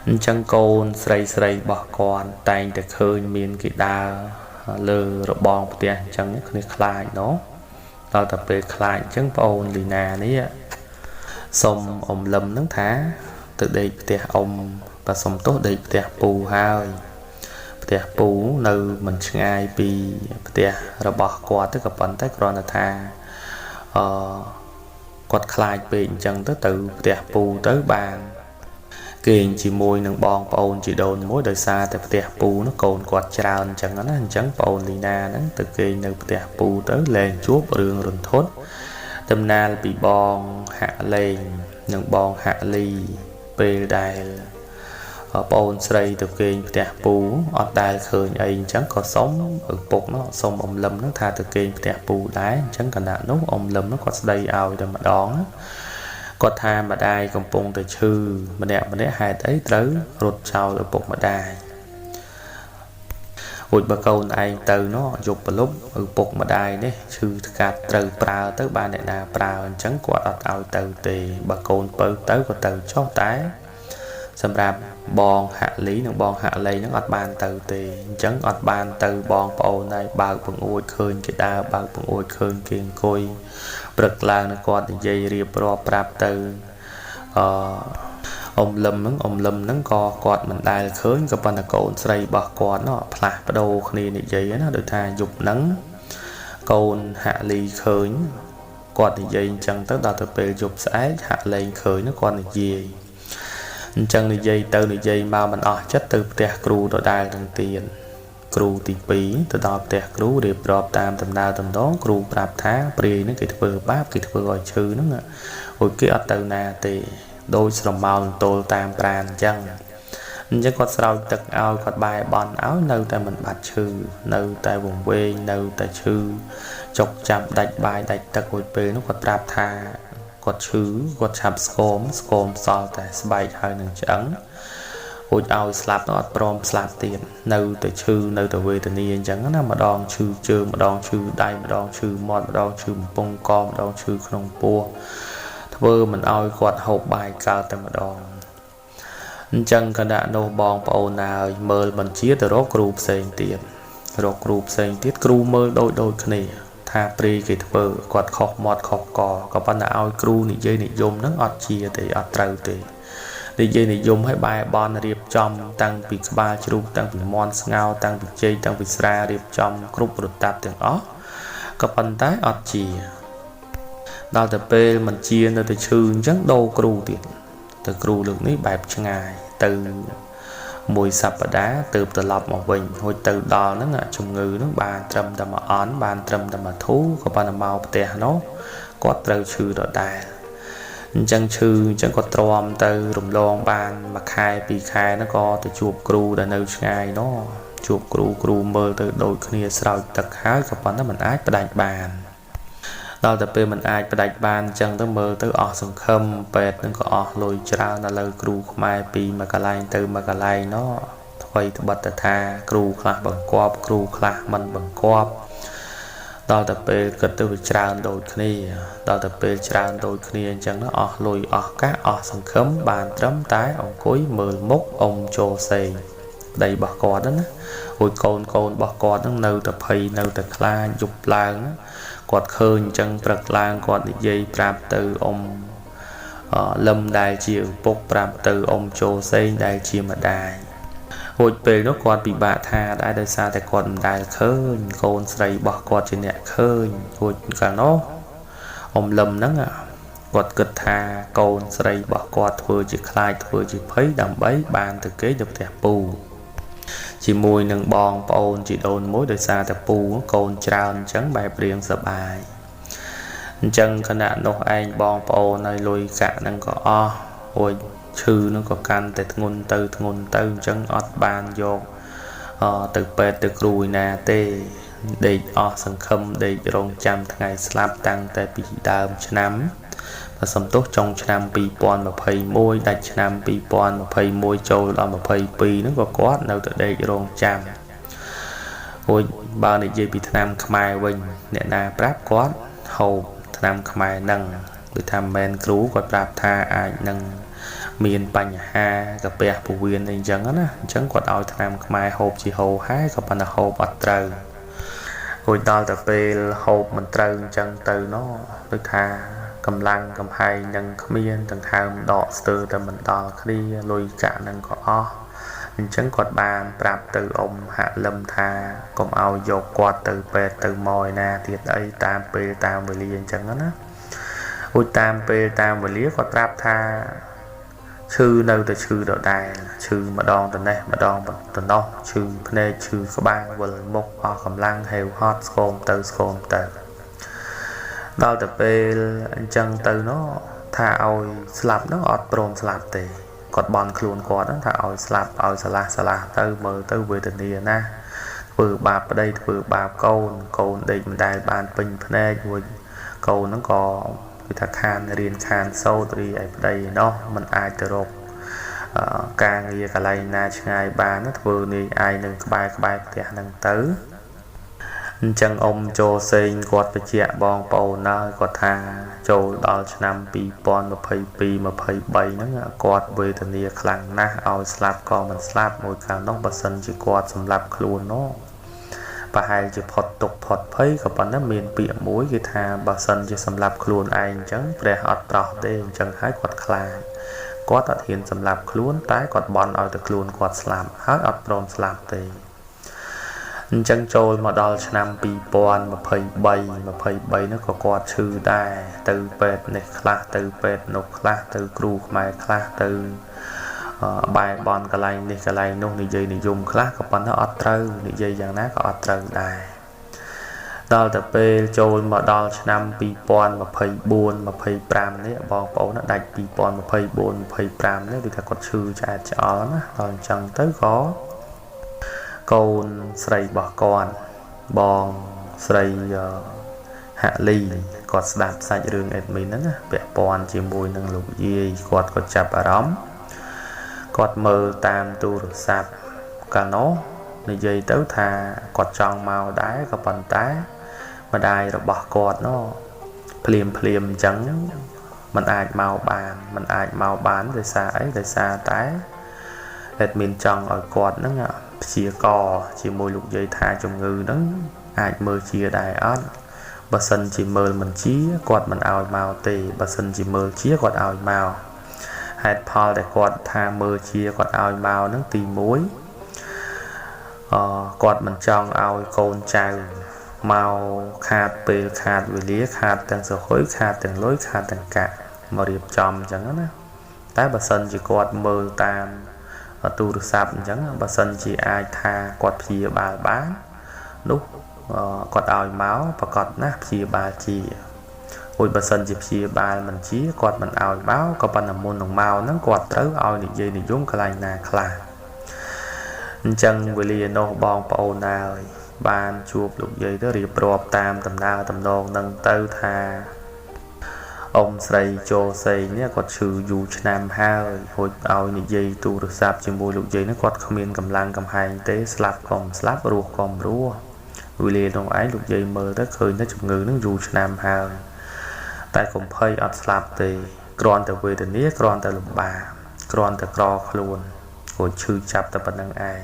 អញ្ចឹងកូនស្រីរបស់គាត់តែងតែឃើញមានគេដើរលើរបងផ្ទះអញ្ចឹងគ្នាខ្លាចណោះដល់តែពេលខ្លាចអញ្ចឹងប្អូនលីណានេះសុំអ៊ំលឹមហ្នឹងថាទៅដេកផ្ទះអ៊ំបើសុំទោសដេកផ្ទះពូហើយផ្ទះពូនៅមិនឆ្ងាយពីផ្ទះរបស់គាត់ទេក៏ប៉ុន្តែគ្រាន់តែថាគាត់ខ្លាចពេកអញ្ចឹងទៅផ្ទះពូទៅបាន គេងជាមួយនឹងបងប្អូនជីដូនមួយដោយសារតែផ្ទះពូនោះកូនគាត់ច្រើនអញ្ចឹងណាអញ្ចឹងប្អូនលីណាហ្នឹងទៅគេងនៅផ្ទះពូទៅលែងជួបរឿងរន្ធត់តំណាលពីបងហាក់លេងនិងបងហាក់លីពេលដែលប្អូនស្រីទៅគេងផ្ទះពូអត់ដែលឃើញអីអញ្ចឹងក៏សុំឪពុកនោះសុំអ៊ំលឹមហ្នឹងថាទៅគេងផ្ទះពូដែរអញ្ចឹងគណៈនោះអ៊ំលឹមនោះគាត់ស្ដីឲ្យតែម្ដងគាត់ថាម្ដាយកំពុងតែឈឺម្នាក់ម្នាក់ហេតុអីត្រូវរត់ចោលឪពុកម្ដាយរួចបើកូនឯងទៅនោះយប់ប្រលប់ឪពុកម្ដាយនេះឈឺថ្កាត់ត្រូវប្រើទៅបានអ្នកណាប្រើអញ្ចឹងគាត់អត់ឲ្យទៅទេបើកូនពៅទៅក៏ទៅចុះតែសម្រាប់បងហាក់លីនិងបងហាក់ឡីនឹងអត់បានទៅទេអញ្ចឹងអត់បានទៅបងប្អូនហើយបើកបង្អួចឃើញគេដើរបើកបង្អួចឃើញគេអង្គុយព្រឹកឡើងនឹងគាត់និយាយរៀបរាប់ប្រាប់ទៅអឺអ៊ំលឹមហ្នឹងក៏គាត់មិនដែលឃើញក៏ប៉ុន្តែកូនស្រីរបស់គាត់នោះផ្លាស់ប្ដូរគ្នានិយាយណាដូចថាយប់ហ្នឹងកូនហាក់លីឃើញគាត់និយាយអញ្ចឹងទៅដល់ទៅពេលយប់ស្អែកហាក់លេងឃើញនោះគាត់និយាយអញ្ចឹងនិយាយទៅនិយាយមកមិនអស់ចិត្តទៅផ្ទះគ្រូដដែលទាំងទៀតគ្រូទី2ទៅដល់ផ្ទះគ្រូរៀបរាប់តាមដំណើរតំដងគ្រូប្រាប់ថាព្រាយហ្នឹងគេធ្វើបាបគេធ្វើឲ្យឈឺហ្នឹងអូយគេអត់ទៅណាទេដោយស្រមោលទល់តាមប្រានអញ្ចឹងគាត់ស្រោចទឹកឲ្យគាត់បែបន់ឲ្យនៅតែមិនបាត់ឈឺនៅតែវង្វេងនៅតែឈឺចុកចាប់ដាច់បាយដាច់ទឹករួចពេលនោះគាត់ប្រាប់ថាគាត់ឈឺគាត់ឆាប់ស្គមសល់តែស្បែកហើយនឹងឆ្អឹងរួចឲ្យស្លាប់ទៅអត់ព្រមស្លាប់ទៀតនៅតែឈឺនៅតែវេទនាអញ្ចឹងណាម្ដងឈឺជើងម្ដងឈឺដៃម្ដងឈឺមាត់ម្ដងឈឺបំពង់កម្ដងឈឺក្នុងពោះធ្វើមិនឲ្យគាត់ហូបបាយកើតតែម្ដងអញ្ចឹងគណៈនោះបងប្អូនហើយមើលបញ្ជាទៅរកគ្រូផ្សេងទៀតរកគ្រូផ្សេងទៀតគ្រូមើលដូចគ្នាថាព្រាយគេធ្វើគាត់ខុសមាត់ខុសកក៏ប៉ុន្តែឲ្យគ្រូនិយាយនិយមហ្នឹងអត់ជាទេអត់ត្រូវទេនិយាយនិយមឲ្យបែបន់រៀបចំតាំងពីក្បាលជ្រូកតាំងពីមាន់ស្ងោតាំងពីចេកតាំងពីស្រារៀបចំគ្រប់រតាប់ទាំងអស់ក៏ប៉ុន្តែអត់ជាដល់ទៅពេលមិនជានៅតែឈឺអញ្ចឹងដូរគ្រូទៀតទៅគ្រូលើកនេះបែបឆ្ងាយទៅមួយសប្តាហ៍ទើបត្រឡប់មកវិញរួចទៅដល់ហ្នឹងជំងឺហ្នឹងបានត្រឹមតែមួយអន់បានត្រឹមតែមួយធូរក៏ប៉ុន្តែមកផ្ទះនោះគាត់ត្រូវឈឺដដែលអញ្ចឹងឈឺអញ្ចឹងគាត់ទ្រាំទៅរំលងបានមួយខែពីរខែហ្នឹងក៏ទៅជួបគ្រូដែលនៅឆ្ងាយនោះជួបគ្រូមើលទៅដូចគ្នាស្រោចទឹកហើយក៏ប៉ុន្តែមិនអាចផ្ដាច់បានដល់តែពេលមិនអាចផ្ដាច់បានអញ្ចឹងទៅមើលទៅអស់សង្ឃឹមពេទ្យនឹងក៏អស់លុយច្រើនដល់លើគ្រូខ្មែរពីមួយកន្លែងទៅមួយកន្លែងនោះថ្មីត្បិតតែថាគ្រូខ្លះបង្គាប់គ្រូខ្លះមិនបង្គាប់ដល់តែពេលគិតទៅវាច្រើនដូចគ្នាដល់តែពេលច្រើនដូចគ្នាអញ្ចឹងអស់លុយអស់កាសអស់សង្ឃឹមបានត្រឹមតែអង្គុយមើលមុខអ៊ំចូលសេងប្តីរបស់គាត់ណារួចកូនរបស់គាត់នឹងនៅតែភ័យនៅតែខ្លាចយប់ឡើងគាត់ឃើញអញ្ចឹងព្រឹកឡើងគាត់និយាយប្រាប់ទៅអ៊ំលឹមដែលជាឪពុកប្រាប់ទៅអ៊ំចូលសេងដែលជាម្ដាយរួចពេលនោះគាត់ពិបាកថាដែរដោយសារតែគាត់មិនដែលឃើញកូនស្រីរបស់គាត់ជាអ្នកឃើញរួចកាលនោះអ៊ំលឹមហ្នឹងគាត់គិតថាកូនស្រីរបស់គាត់ធ្វើជាខ្លាចធ្វើជាភ័យដើម្បីបានទៅគេទៅផ្ទះពូជាមួយនឹងបងប្អូនជីដូនមួយដោយសារតែពូកូនច្រើនអញ្ចឹងបែបរៀងសប្បាយអញ្ចឹងខណៈនោះឯងបងប្អូនហើយលុយកាក់ហ្នឹងក៏អស់រួចឈឺហ្នឹងក៏កាន់តែធ្ងន់ទៅអញ្ចឹងអត់បានយកទៅពេទ្យទៅគ្រូឯណាទេដេកអស់សង្ឃឹមដេករងចាំថ្ងៃស្លាប់តាំងតែពីដើមឆ្នាំបើសំទោសចុងឆ្នាំ2021ដាច់ឆ្នាំ2021ចូលដល់22ហ្នឹងក៏គាត់នៅតែដេករងចាំរួចបើនិយាយពីថ្នាំខ្មែរវិញអ្នកណាប្រាប់គាត់ហូបថ្នាំខ្មែរហ្នឹងដូចថាមិនមែនគ្រូគាត់ប្រាប់ថាអាចនឹងមានបញ្ហាកាពះពោះវៀនអីចឹងណាអញ្ចឹងគាត់ឲ្យថ្នាំខ្មែរហូបជាហូរហែក៏ប៉ុន្តែហូបអត់ត្រូវរួចដល់តែពេលហូបមិនត្រូវអញ្ចឹងទៅណោះដូចថាកម្លាំងកំហែងនឹងគ្មានដង្ហើមដកស្ទើរតែមិនដល់គ្នាលុយកាក់នឹងក៏អស់អញ្ចឹងគាត់បានប្រាប់ទៅអ៊ំហាក់លឹមថាកុំឲ្យយកគាត់ទៅពេទ្យទៅមកឯណាទៀតអីតាមពេលតាមវេលាអញ្ចឹងណារួចតាមពេលតាមវេលាគាត់ប្រាប់ថា ឈឺនៅតែឈឺដដែលឈឺម្ដងទៅនេះម្ដងទៅនោះឈឺភ្នែកឈឺក្បាលវិលមុខអស់កម្លាំងហេវហត់ស្គមទៅស្គមទៅដល់ទៅពេលអញ្ចឹងទៅនោះថាឲ្យស្លាប់នោះអត់ព្រមស្លាប់ទេគាត់បន់ខ្លួនគាត់ថាឲ្យស្លាប់ឲ្យឆ្លាស់ឆ្លាស់ទៅមើលទៅវេទនាណាស់ធ្វើបាបប្តីធ្វើបាបកូនកូនដេកមិនដែលបានពេញភ្នែករួចកូនហ្នឹងក៏គឺថាខានរៀនខានសូត្ររីឯប្តីនោះมันអាចទៅរកការងារកន្លែងណាឆ្ងាយបានធ្វើនាយឯងនឹងក្បែរក្បែរផ្ទះហ្នឹងទៅអញ្ចឹងអ៊ំចូលសេងគាត់បញ្ជាក់បងប្អូនហើយគាត់ថាចូលដល់ឆ្នាំ2022 23ហ្នឹងគាត់វេទនាខ្លាំងណាស់ឲ្យស្លាប់ក៏មិនស្លាប់មួយកាលនោះបើសិនជាគាត់សម្លាប់ខ្លួននោះប្រហែលជាផុតទុកផុតភ័យក៏ប៉ុន្តែមានពាក្យមួយគេថាបើសិនជាសម្លាប់ខ្លួនឯងអញ្ចឹងព្រះអត់ប្រោះទេអញ្ចឹងហើយគាត់ខ្លាចគាត់អត់ហ៊ានសម្លាប់ខ្លួនតែគាត់បន់ឲ្យតែខ្លួនគាត់ស្លាប់ហើយអត់ព្រមស្លាប់ទេអញ្ចឹងចូលមកដល់ឆ្នាំ2023 23នោះក៏គាត់ឈឺដែរទៅពេទ្យនេះខ្លះទៅពេទ្យនោះខ្លះទៅគ្រូខ្មែរខ្លះទៅបែរបន់កន្លែងនេះកន្លែងនោះនិយាយនិយមខ្លះក៏ប៉ុន្តែអត់ត្រូវនិយាយយ៉ាងណាក៏អត់ត្រូវដែរដល់ទៅពេលចូលមកដល់ឆ្នាំ2024 25នេះបងប្អូនដាច់2024 25នេះគឺថាគាត់ឈឺឆ្អែតឆ្អល់ណាដល់អញ្ចឹងទៅក៏កូនស្រីរបស់គាត់បងស្រីហាក់លីគាត់ស្ដាប់សាច់រឿង admin ហ្នឹងណាពាក់ព័ន្ធជាមួយនឹងលោកយាយគាត់ក៏ចាប់អារម្មណ៍គាត់មើលតាមទូរស័ព្ទកាលនោះនិយាយទៅថាគាត់ចង់មកដែរក៏ប៉ុន្តែម្ដាយរបស់គាត់នោះភ្លាមភ្លាមអញ្ចឹងมันអាចមកបានมันអាចមកបានដោយសារអីដោយសារតែ admin ចង់ឲ្យគាត់ហ្នឹងព្យាករជាមួយលោកយាយថាជំងឺហ្នឹងអាចមើលជាដែរអត់បើសិនជាមើលមិនជាគាត់មិនឲ្យមកទេបើសិនជាមើលជាគាត់ឲ្យមកហេតុផលដែលគាត់ថាមើលជាគាត់ឲ្យមកហ្នឹងទី1គាត់មិនចង់ឲ្យកូនចៅមកខាតពេលខាតវេលាខាតទាំងសហុយខាតទាំងលុយខាតទាំងកាក់មករៀបចំអញ្ចឹងណាតែបើសិនជាគាត់មើលតាមទូរស័ព្ទអញ្ចឹងបើសិនជាអាចថាគាត់ព្យាបាលបាននោះគាត់ឲ្យមកប្រកាសណាស់ព្យាបាលជារួចបើសិនជាព្យាបាលមិនជាគាត់មិនឲ្យមកក៏ប៉ុន្តែមុននឹងមកហ្នឹងគាត់ត្រូវឲ្យនិយាយនិយមកន្លែងណាខ្លះអញ្ចឹងវេលានោះបងប្អូនហើយបានជួបលោកយាយទៅរៀបរាប់តាមដំណើរតំណងនឹងទៅថាអ៊ំស្រីចូលសេងនេះគាត់ឈឺយូរឆ្នាំហើយរួចឲ្យនិយាយទូរស័ព្ទជាមួយលោកយាយនេះគាត់គ្មានកម្លាំងកំហែងទេស្លាប់ក៏មិនស្លាប់រស់ក៏មិនរស់វេលានោះឯងលោកយាយមើលទៅឃើញថាជំងឺនឹងយូរឆ្នាំហើយតែកុំភ័យអត់ស្លាប់ទេគ្រាន់តែវេទនាគ្រាន់តែលំបាកគ្រាន់តែក្រខ្លួនរួចឈឺចាប់តែប៉ុណ្្នឹងឯង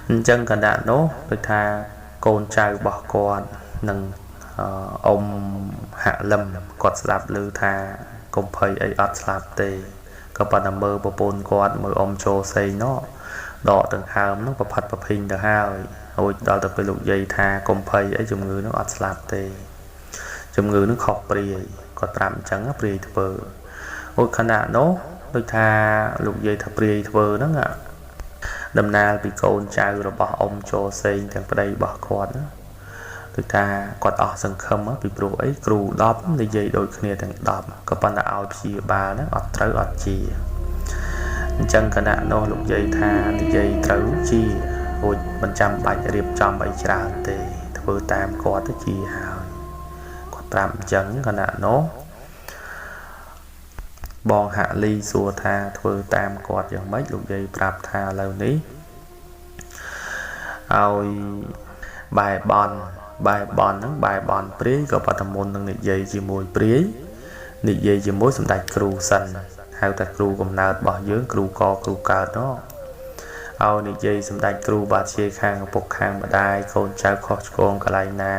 អញ្ចឹងកណ្ដាលនោះដូចថាកូនចៅរបស់គាត់នឹងអ៊ំហាក់លឹមគាត់ស្ដាប់ឮថាកុំភ័យអីអត់ស្លាប់ទេក៏ប៉ុន្តែមើលប្រពន្ធគាត់មើលអ៊ំចូលសេងនោះដកដង្ហើមនោះប្រផិតប្រភីងទៅហើយរួចដល់ទៅពេលលោកយាយថាកុំភ័យអីជំងឺនោះអត់ស្លាប់ទេជំងឺនោះខុសព្រាយគាត់ប្រាប់អញ្ចឹងព្រាយធ្វើរួចខណៈនោះដូចថាលោកយាយថាព្រាយធ្វើហ្នឹងដំណាលពីកូនចៅរបស់អ៊ំចូលសេងទាំងប្តីរបស់គាត់ណាដូចថាគាត់អស់សង្ឃឹមពីព្រោះអីគ្រូ10និយាយដូចគ្នាទាំង10ក៏ប៉ុន្តែឲ្យព្យាបាលហ្នឹងអត់ត្រូវអត់ជាអញ្ចឹងគណៈនោះលោកយាយថានិយាយត្រូវជារួចមិនចាំបាច់រៀបចំអីច្រើនទេធ្វើតាមគាត់ទៅជាហើយគាត់ប្រាប់អញ្ចឹងគណៈនោះបងហាក់លីសួរថាធ្វើតាមគាត់យ៉ាងម៉េចលោកយាយប្រាប់ថាឥឡូវនេះឲ្យបែបន់បែបន់ហ្នឹងបែបន់ព្រាយក៏ប៉ុន្តែមុននឹងនិយាយជាមួយព្រាយនិយាយជាមួយសម្ដេចគ្រូសិនហៅថាគ្រូកំណើតរបស់យើងគ្រូកគ្រូកើតនោះឲ្យនិយាយសម្ដេចគ្រូបាទជាខាងឪពុកខាងម្ដាយកូនចៅខុសឆ្គងកន្លែងណា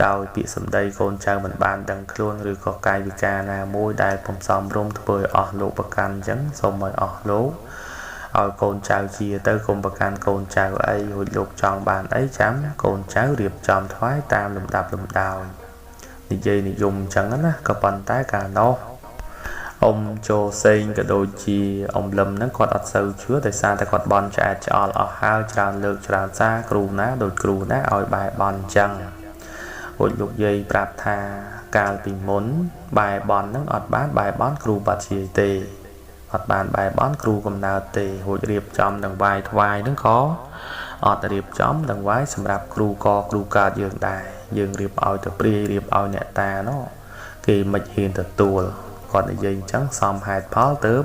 ដោយពាក្យសម្ដីកូនចៅមិនបានដឹងខ្លួនឬក៏កាយវិការណាមួយដែលពុំសមរម្យធ្វើឲ្យអស់លោកប្រកាន់អញ្ចឹងសូមឲ្យអស់លោកឲ្យកូនចៅជាទៅកុំប្រកាន់កូនចៅអីរួចលោកចង់បានអីចាំកូនចៅរៀបចំថ្វាយតាមលំដាប់លំដោយនិយាយនិយមអញ្ចឹងណាក៏ប៉ុន្តែកាលនោះ អ៊ំចូលសេងក៏ដូចជាអ៊ំលឹមហ្នឹងគាត់អត់សូវជឿដោយសារតែគាត់បន់ឆ្អែតឆ្អល់អស់ហើយច្រើនលើកច្រើនសារគ្រូណាដូចគ្រូណាឲ្យបែរបន់អញ្ចឹងរួចលោកយាយប្រាប់ថាកាលពីមុនបែរបន់ហ្នឹងអត់បានបែរបន់គ្រូបាត់ជាយទេអត់បានបែរបន់គ្រូកំណើតទេរួចរៀបចំនឹងវាយថ្វាយហ្នឹងក៏អត់រៀបចំនឹងវាយសម្រាប់គ្រូកគ្រូកើតយើងដែរយើងរៀបឲ្យទៅព្រាយរៀបឲ្យអ្នកតានោះគេមិនហ៊ានទទួលគាត់និយាយអញ្ចឹងសមហេតុផលទៅ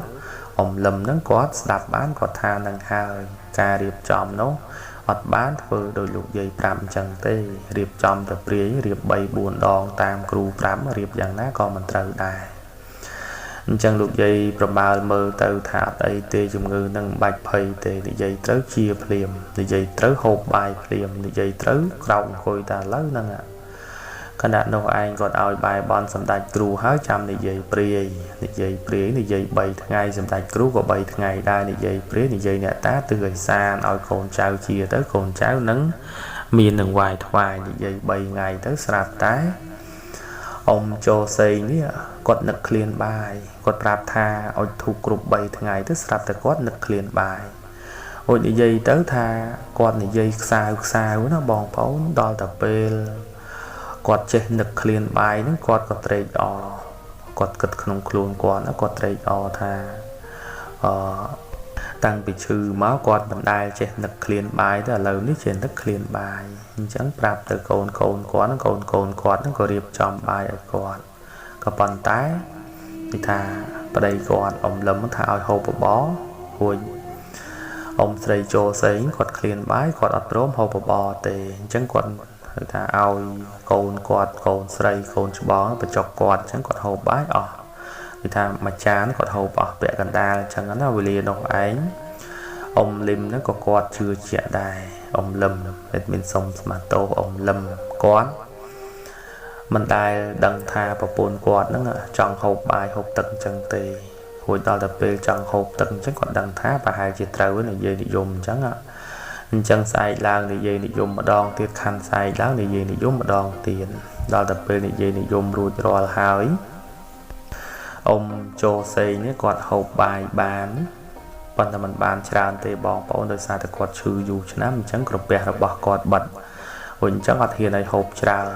អ៊ំលឹមហ្នឹងគាត់ស្ដាប់បានគាត់ថានឹងហើយការរៀបចំនោះអត់បានធ្វើដោយលោកយាយប្រាប់អញ្ចឹងទេរៀបចំទៅព្រាយរៀប3 4ដងតាមគ្រូប្រាប់រៀបយ៉ាងណាក៏មិនត្រូវដែរអញ្ចឹងលោកយាយប្រមាលមើលទៅថាអត់អីទេជំងឺនឹងមិនបាច់ភ័យទេនិយាយត្រូវជាភ្លាមនិយាយត្រូវហូបបាយភ្លាមនិយាយត្រូវក្រោកអង្គុយតែឥឡូវហ្នឹងខណៈនោះឯងគាត់ឲ្យបាយបន់សម្ដេចគ្រូហើយចាំនិយាយព្រាយនិយាយព្រាយនិយាយ3ថ្ងៃសម្ដេចគ្រូក៏3ថ្ងៃដែរនិយាយព្រាយនិយាយអ្នកតាទិសឲ្យសានឲ្យកូនចៅជាទៅកូនចៅនឹងមាននឹងវាយថ្វាយនិយាយ3ថ្ងៃទៅស្រាប់តែអ៊ំចូលសេងនេះគាត់នឹកឃ្លានបាយគាត់ប្រាប់ថាអុជធូបគ្រប់3ថ្ងៃទៅស្រាប់តែគាត់នឹកឃ្លានបាយអុជនិយាយទៅថាគាត់និយាយខ្សៅខ្សៅណាបងប្អូនដល់តែពេលគាត់ចេះនឹកឃ្លានបាយហ្នឹងគាត់ក៏ត្រេកអរគាត់គិតក្នុងខ្លួនគាត់ណាគាត់ត្រេកអរថាអឺតាំងពីឈឺមកគាត់មិនដែលចេះនឹកឃ្លានបាយទេឥឡូវនេះចេះនឹកឃ្លានបាយអញ្ចឹងប្រាប់ទៅកូនកូនគាត់កូនកូនគាត់ហ្នឹងក៏រៀបចំបាយឲ្យគាត់ក៏ប៉ុន្តែគេថាប្តីគាត់អ៊ំលឹមថាឲ្យហូបបបររួចអ៊ំស្រីចូលសេងគាត់ឃ្លានបាយគាត់អត់ព្រមហូបបបរទេអញ្ចឹងគាត់ហៅថាឲ្យកូនគាត់កូនស្រីកូនច្បងបញ្ចុកគាត់អញ្ចឹងគាត់ហូបបាយអស់គឺថាមួយចានគាត់ហូបអស់ពាក់កណ្ដាលអញ្ចឹងណាវេលានោះឯងអ៊ំលឹមហ្នឹងក៏គាត់ជឿជាក់ដែរអ៊ំលឹមតែមានសុំស្មាតោអ៊ំលឹមគាត់មិនដែលដឹងថាប្រពន្ធគាត់ហ្នឹងចង់ហូបបាយហូបទឹកអញ្ចឹងទេរួចដល់តែពេលចង់ហូបទឹកអញ្ចឹងគាត់ដឹងថាប្រហែលជាត្រូវនិយាយនិយមអញ្ចឹងអញ្ចឹងស្អែកឡើងនិយាយនិយមម្ដងទៀតខាន់ស្អែកឡើងនិយាយនិយមម្ដងទៀតដល់តែពេលនិយាយនិយមរួចរាល់ហើយអ៊ំចូលសេងនេះគាត់ហូបបាយបានប៉ុន្តែមិនបានច្រើនទេបងប្អូនដោយសារតែគាត់ឈឺយូរឆ្នាំអញ្ចឹងក្រពះរបស់គាត់បិទរួចអញ្ចឹងអត់ហ៊ានឲ្យហូបច្រើន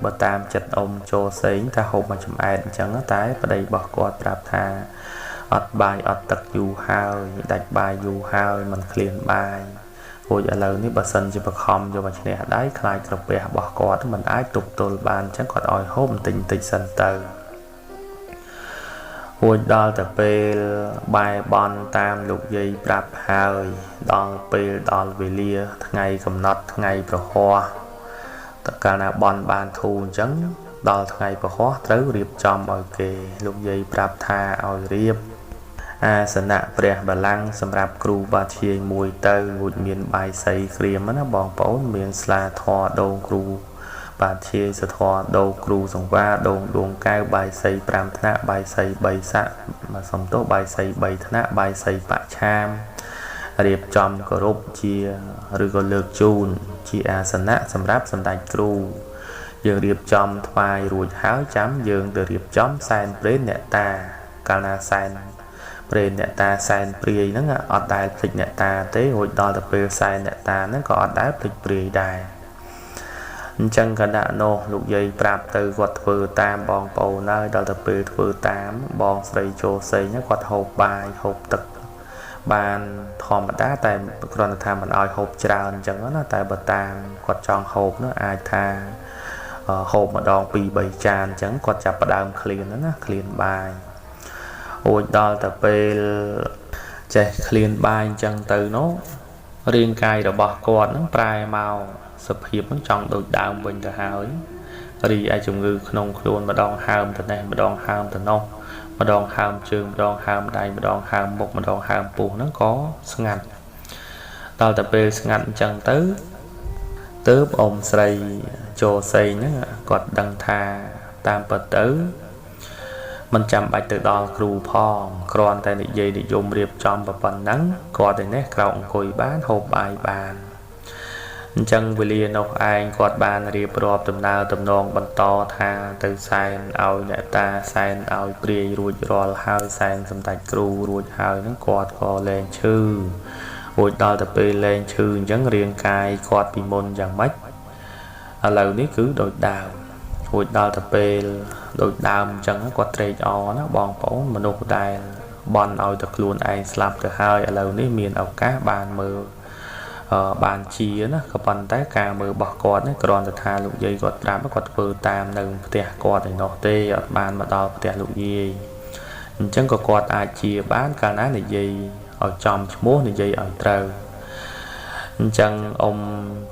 បើតាមចិត្តអ៊ំចូលសេងថាហូបមួយចម្អែតអញ្ចឹងតែប្តីរបស់គាត់ប្រាប់ថាអត់បាយអត់ទឹកយូរហើយដាច់បាយយូរហើយមិនឃ្លានបាយរួចឥឡូវនេះបើសិនជាបខំយកមកឈ្នះដៃខ្លាចក្រពះរបស់គាត់មិនអាចទប់ទល់បានអញ្ចឹងគាត់ឲ្យហូបបន្តិចបន្តិចសិនទៅរួចដល់តែពេលបែរបន់តាមលោកយាយប្រាប់ហើយដល់ពេលដល់វេលាថ្ងៃកំណត់ថ្ងៃប្រហោះតើកាលណាបន់បានធូរអញ្ចឹងដល់ថ្ងៃប្រហោះត្រូវរៀបចំឲ្យគេលោកយាយប្រាប់ថាឲ្យរៀបអាសនៈព្រះបល្ល័ង្កសម្រាប់គ្រូបាធ្យាយមួយទៅរួចមានបាយសីក្រៀមណាបងប្អូនមានស្លាធរដូងគ្រូបាធ្យាយសធរដូងគ្រូសង្វាដូងដួងកែវបាយសី5ថ្នាក់បាយសី3សាក់សំទោសបាយសី3ថ្នាក់បាយសីបច្ឆាមរៀបចំគោរពជាឬក៏លើកជូនជាអាសនៈសម្រាប់សម្ដេចគ្រូយើងរៀបចំថ្វាយរួចហើយចាំយើងទៅរៀបចំសែនព្រេនអ្នកតាកាលណាសែនព្រេនអ្នកតាសែនព្រាយហ្នឹងអត់ដែលភ្លេចអ្នកតាទេរួចដល់ទៅពេលសែនអ្នកតាហ្នឹងក៏អត់ដែលភ្លេចព្រាយដែរអញ្ចឹងគណៈនោះលោកយាយប្រាប់ទៅគាត់ធ្វើតាមបងប្អូនហើយដល់ទៅពេលធ្វើតាមបងស្រីចូលសេងគាត់ហូបបាយហូបទឹកបានធម្មតាតែគ្រាន់តែថាមិនឲ្យហូបច្រើនអញ្ចឹងណាតែបើតាមគាត់ចង់ហូបនោះអាចថាហូបម្ដង2 3ចានអញ្ចឹងគាត់ចាប់ផ្ដើមឃ្លានណាឃ្លានបាយរួចដល់ទៅពេលចេះឃ្លានបាយអញ្ចឹងទៅនោះរាងកាយរបស់គាត់នឹងប្រែមកសភាពនឹងចង់ដូចដើមវិញទៅហើយរីឯជំងឺក្នុងខ្លួនម្ដងហើមទៅនេះម្ដងហើមទៅនោះម្ដងហើមជើងម្ដងហើមដៃម្ដងហើមមុខម្ដងហើមពោះហ្នឹងក៏ស្ងាត់ដល់តែពេលស្ងាត់អញ្ចឹងទៅទើបអ៊ំស្រីចូលសេងហ្នឹងគាត់ដឹងថាតាមពិតទៅមិនចាំបាច់ទៅដល់គ្រូផងគ្រាន់តែនិយាយនិយមរៀបចំប៉ុណ្ណឹងគាត់ឯនេះក្រោកអង្គុយបានហូបបាយបាន អញ្ចឹងវេលានោះឯងគាត់បានរៀបរាប់ដំណើរទំនងបន្តថាទៅសែនឲ្យអ្នកតាសែនឲ្យព្រាយរួចរាល់ហើយសែនសម្ដេចគ្រូរួចហើយហ្នឹងគាត់ក៏លែងឈឺរួចដល់ទៅពេលលែងឈឺអញ្ចឹងរាងកាយគាត់ពីមុនយ៉ាងម៉េចឥឡូវនេះគឺដូចដើមរួចដល់ទៅពេលដូចដើមអញ្ចឹងគាត់ត្រេកអរណាបងប្អូនមនុស្សដែលបន់ឲ្យតែខ្លួនឯងស្លាប់ទៅហើយឥឡូវនេះមានឱកាសបានមើលបានជាណាក៏ប៉ុន្តែការមើលរបស់គាត់នេះគ្រាន់តែថាលោកយាយគាត់ប្រាប់គាត់ធ្វើតាមនៅផ្ទះគាត់ឯណោះទេអត់បានមកដល់ផ្ទះលោកយាយអញ្ចឹងក៏គាត់អាចជាបានកាលណានិយាយឲ្យចំឈ្មោះនិយាយឲ្យត្រូវអញ្ចឹងអ៊ំ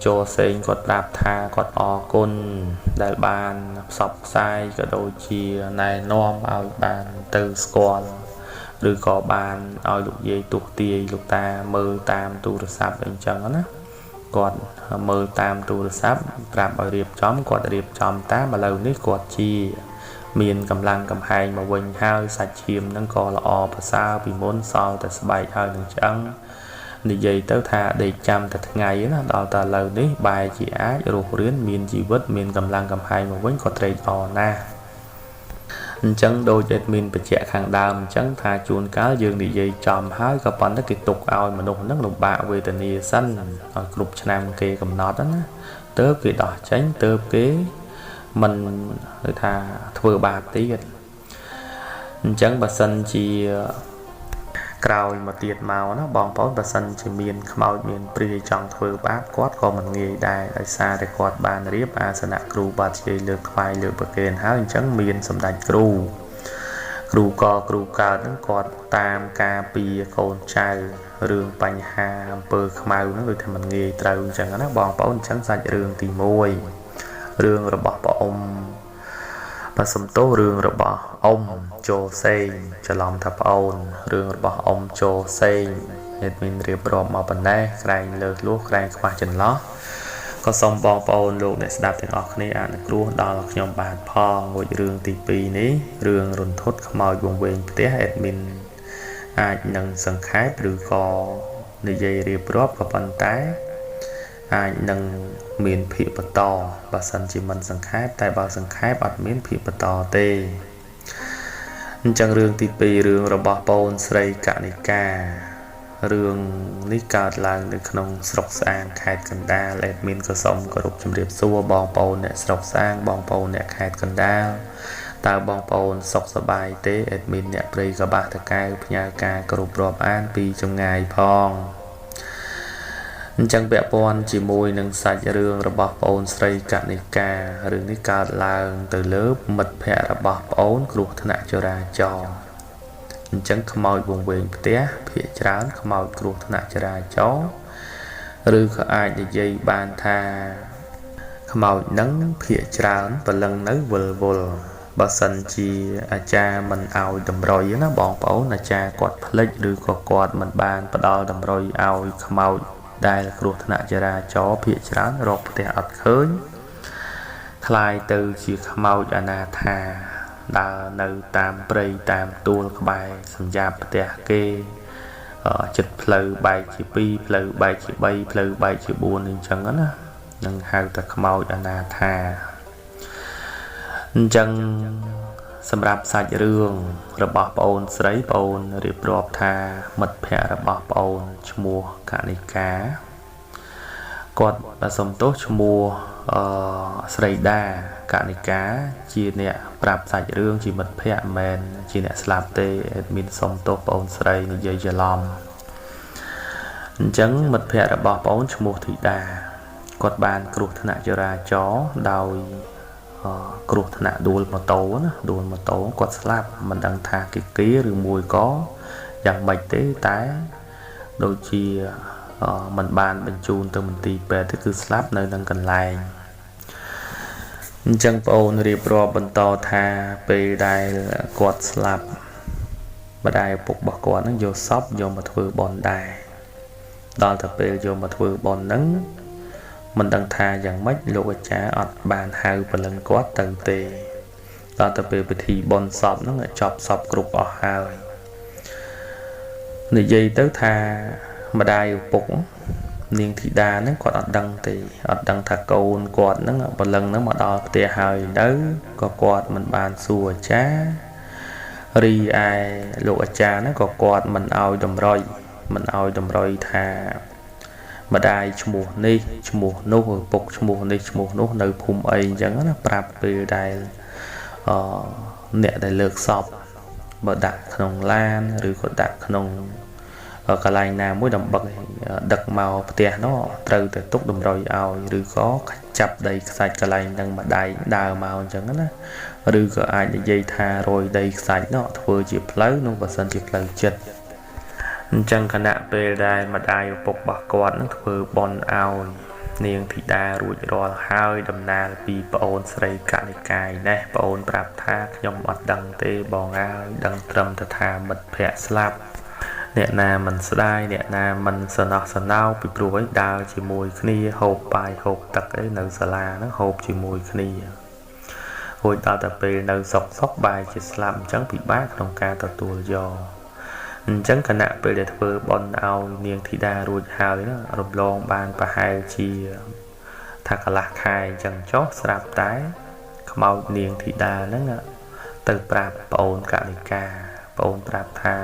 ចូលសេងគាត់ប្រាប់ថាគាត់អរគុណដែលបានផ្សព្វផ្សាយក៏ដូចជាណែនាំឲ្យបានទៅស្គាល់ឬក៏បានឲ្យលោកយាយទស្សទាយលោកតាមើលតាមទូរស័ព្ទអីចឹងណាគាត់មើលតាមទូរស័ព្ទប្រាប់ឲ្យរៀបចំគាត់រៀបចំតាមឥឡូវនេះគាត់ជាមានកម្លាំងកំហែងមកវិញហើយសាច់ឈាមនឹងក៏ល្អប្រសើរពីមុនសល់តែស្បែកហើយនឹងឆ្អឹងនិយាយទៅថាដេកចាំតែថ្ងៃណាដល់តែឥឡូវនេះបែរជាអាចរស់រានមានជីវិតមានកម្លាំងកំហែងមកវិញក៏ត្រេកអរណាស់អញ្ចឹងដូច admin បញ្ជាក់ខាងដើមអញ្ចឹងថាជួនកាលយើងនិយាយចំហើយក៏ប៉ុន្តែគេទុកឲ្យមនុស្សហ្នឹងលំបាកវេទនាសិនឲ្យគ្រប់ឆ្នាំគេកំណត់ណាទើបគេដោះចេញទើបគេមិនគឺថាធ្វើបាបទៀតអញ្ចឹងបើសិនជាក្រោយមកទៀតមកណាបងប្អូនបើសិនជាមានខ្មោចមានព្រាយចង់ធ្វើបាបគាត់ក៏មិនងាយដែរដោយសារតែគាត់បានរៀបអាសនៈគ្រូបាត់ជ័យលើកថ្វាយលើកប្រគេនហើយអញ្ចឹងមានសម្ដេចគ្រូគ្រូកគ្រូកើតហ្នឹងគាត់តាមការពារកូនចៅរឿងបញ្ហាអំពើខ្មៅហ្នឹងដូចថាមិនងាយត្រូវអញ្ចឹងណាបងប្អូនអញ្ចឹងសាច់រឿងទី1រឿងរបស់ប្អូនបើសំទោសរឿងរបស់អ៊ំចូលសេងច្រឡំថាប្អូនរឿងរបស់អ៊ំចូលសេង admin រៀបរាប់មកប៉ុណ្ណេះក្រែងលើសលួសក្រែងខ្វះចន្លោះក៏សូមបងប្អូនលោកអ្នកស្ដាប់ទាំងអស់គ្នាអនុគ្រោះដល់ខ្ញុំបាទផងរួចរឿងទី2នេះរឿងរន្ធត់ខ្មោចវង្វេងផ្ទះ admin អាចនឹងសង្ខេបឬក៏និយាយរៀបរាប់ក៏ប៉ុន្តែអាចនឹងមានភាគបន្តបើសិនជាមិនសង្ខេបតែបើសង្ខេបអត់មានភាគបន្តទេអញ្ចឹងរឿងទី2រឿងរបស់ប្អូនស្រីកនិការឿងនេះកើតឡើងនៅក្នុងស្រុកស្អាងខេត្តកណ្ដាល admin ក៏សូមគោរពជម្រាបសួរបងប្អូនអ្នកស្រុកស្អាងបងប្អូនអ្នកខេត្តកណ្ដាលតើបងប្អូនសុខសប្បាយទេ admin អ្នកព្រៃកបាស់តកែវផ្ញើការគោរពរាប់អានពីចម្ងាយផងអញ្ចឹងពាក់ព័ន្ធជាមួយនឹងសាច់រឿងរបស់ប្អូនស្រីកនិការឿងនេះកើតឡើងទៅលើមិត្តភ័ក្តិរបស់ប្អូនគ្រោះថ្នាក់ចរាចរណ៍អញ្ចឹងខ្មោចវង្វេងផ្ទះភាគច្រើនខ្មោចគ្រោះថ្នាក់ចរាចរណ៍ឬក៏អាចនិយាយបានថាខ្មោចនឹងភាគច្រើនព្រលឹងនៅវិលវល់បើសិនជាអាចារ្យមិនឲ្យតម្រុយណាបងប្អូនអាចារ្យគាត់ភ្លេចឬក៏គាត់មិនបានផ្ដល់តម្រុយឲ្យខ្មោចដែលគ្រោះថ្នាក់ចរាចរណ៍ភាគច្រើនរកផ្ទះអត់ឃើញคล้ายទៅជាខ្មោចអនាថាដើរនៅតាមព្រៃតាមទួលក្បែរសម្រាប់ផ្ទះគេចិត្តផ្លូវបែកជា2ផ្លូវបែកជា3ផ្លូវបែកជា4អញ្ចឹងណានឹងហៅថាខ្មោចអនាថាអញ្ចឹងសម្រាប់សាច់រឿងរបស់ប្អូនស្រីប្អូនរៀបរាប់ថាមិត្តភ័ក្តិរបស់ប្អូនឈ្មោះកនិកាគាត់សុំទោសឈ្មោះស្រីដាកនិកាជាអ្នកប្រាប់សាច់រឿងជាមិត្តភ័ក្តិមិនមែនជាអ្នកស្លាប់ទេ admin សុំទោសប្អូនស្រីនិយាយច្រឡំអញ្ចឹងមិត្តភ័ក្តិរបស់ប្អូនឈ្មោះធីតាគាត់បានគ្រោះថ្នាក់ចរាចរណ៍ដោយគ្រោះថ្នាក់ដួលម៉ូតូណាដួលម៉ូតូគាត់ស្លាប់មិនដឹងថាគេគាឬមួយក៏យ៉ាងម៉េចទេតែដូចជាមិនបានបញ្ជូនទៅមន្ទីរពេទ្យទេគឺស្លាប់នៅនឹងកន្លែងអញ្ចឹងប្អូនរៀបរាប់បន្តថាពេលដែលគាត់ស្លាប់ម្ដាយឪពុករបស់គាត់នឹងយកសពយកមកធ្វើបុណ្យដែរដល់តែពេលយកមកធ្វើបុណ្យហ្នឹងមិនដឹងថាយ៉ាងម៉េចលោកអាចារ្យអត់បានហៅព្រលឹងគាត់ទៅទេដល់តែពេលពិធីបុណ្យសពហ្នឹងចប់សពគ្រប់អស់ហើយនិយាយទៅថាម្ដាយឪពុក នាងធីតាហ្នឹងគាត់អត់ដឹងទេអត់ដឹងថាកូនគាត់ហ្នឹងព្រលឹងហ្នឹងមកដល់ផ្ទះហើយនៅក៏គាត់មិនបានសួរអាចារ្យរីឯលោកអាចារ្យហ្នឹងក៏គាត់មិនឲ្យតម្រុយមិនឲ្យតម្រុយថាម្ដាយឈ្មោះនេះឈ្មោះនោះឪពុកឈ្មោះនេះឈ្មោះនោះនៅភូមិអីអញ្ចឹងណាប្រាប់ពេលដែលអអ្នកដែលលើកសពបើដាក់ក្នុងឡានឬក៏ដាក់ក្នុងកន្លែងណាមួយដើម្បីដឹកមកផ្ទះនោះត្រូវតែទុកតម្រុយឲ្យឬក៏ចាប់ដីខ្សាច់កន្លែងហ្នឹងមួយដៃដើរមកអញ្ចឹងណាឬក៏អាចនិយាយថារយដីខ្សាច់នោះធ្វើជាផ្លូវនោះបើសិនជាផ្លូវចិត្តអញ្ចឹងខណៈពេលដែលម្ដាយឪពុករបស់គាត់នឹងធ្វើបុណ្យឲ្យនាងធីតារួចរាល់ហើយតំណាលពីប្អូនស្រីកនិកាយនេះប្អូនប្រាប់ថាខ្ញុំអត់ដឹងទេបងអើយដឹងត្រឹមតែថាមិត្តភក្តិស្លាប់អ្នកណាមិនស្ដាយអ្នកណាមិនសណោះសណោពីព្រោះអីដើរជាមួយគ្នាហូបបាយហូបទឹកអីនៅសាលាហ្នឹងហូបជាមួយគ្នារួចដល់តែពេលនៅសុកសុកបាយជាស្លាប់អញ្ចឹងពិបាកក្នុងការទទួលយកអញ្ចឹងខណៈពេលដែលធ្វើបុណ្យឲ្យនាងធីតារួចហើយណារំលងបានប្រហែលជាថាកន្លះខែអញ្ចឹងចុះស្រាប់តែខ្មោចនាងធីតាហ្នឹងទៅប្រាប់ប្អូនកនិកាប្អូនប្រាប់ថា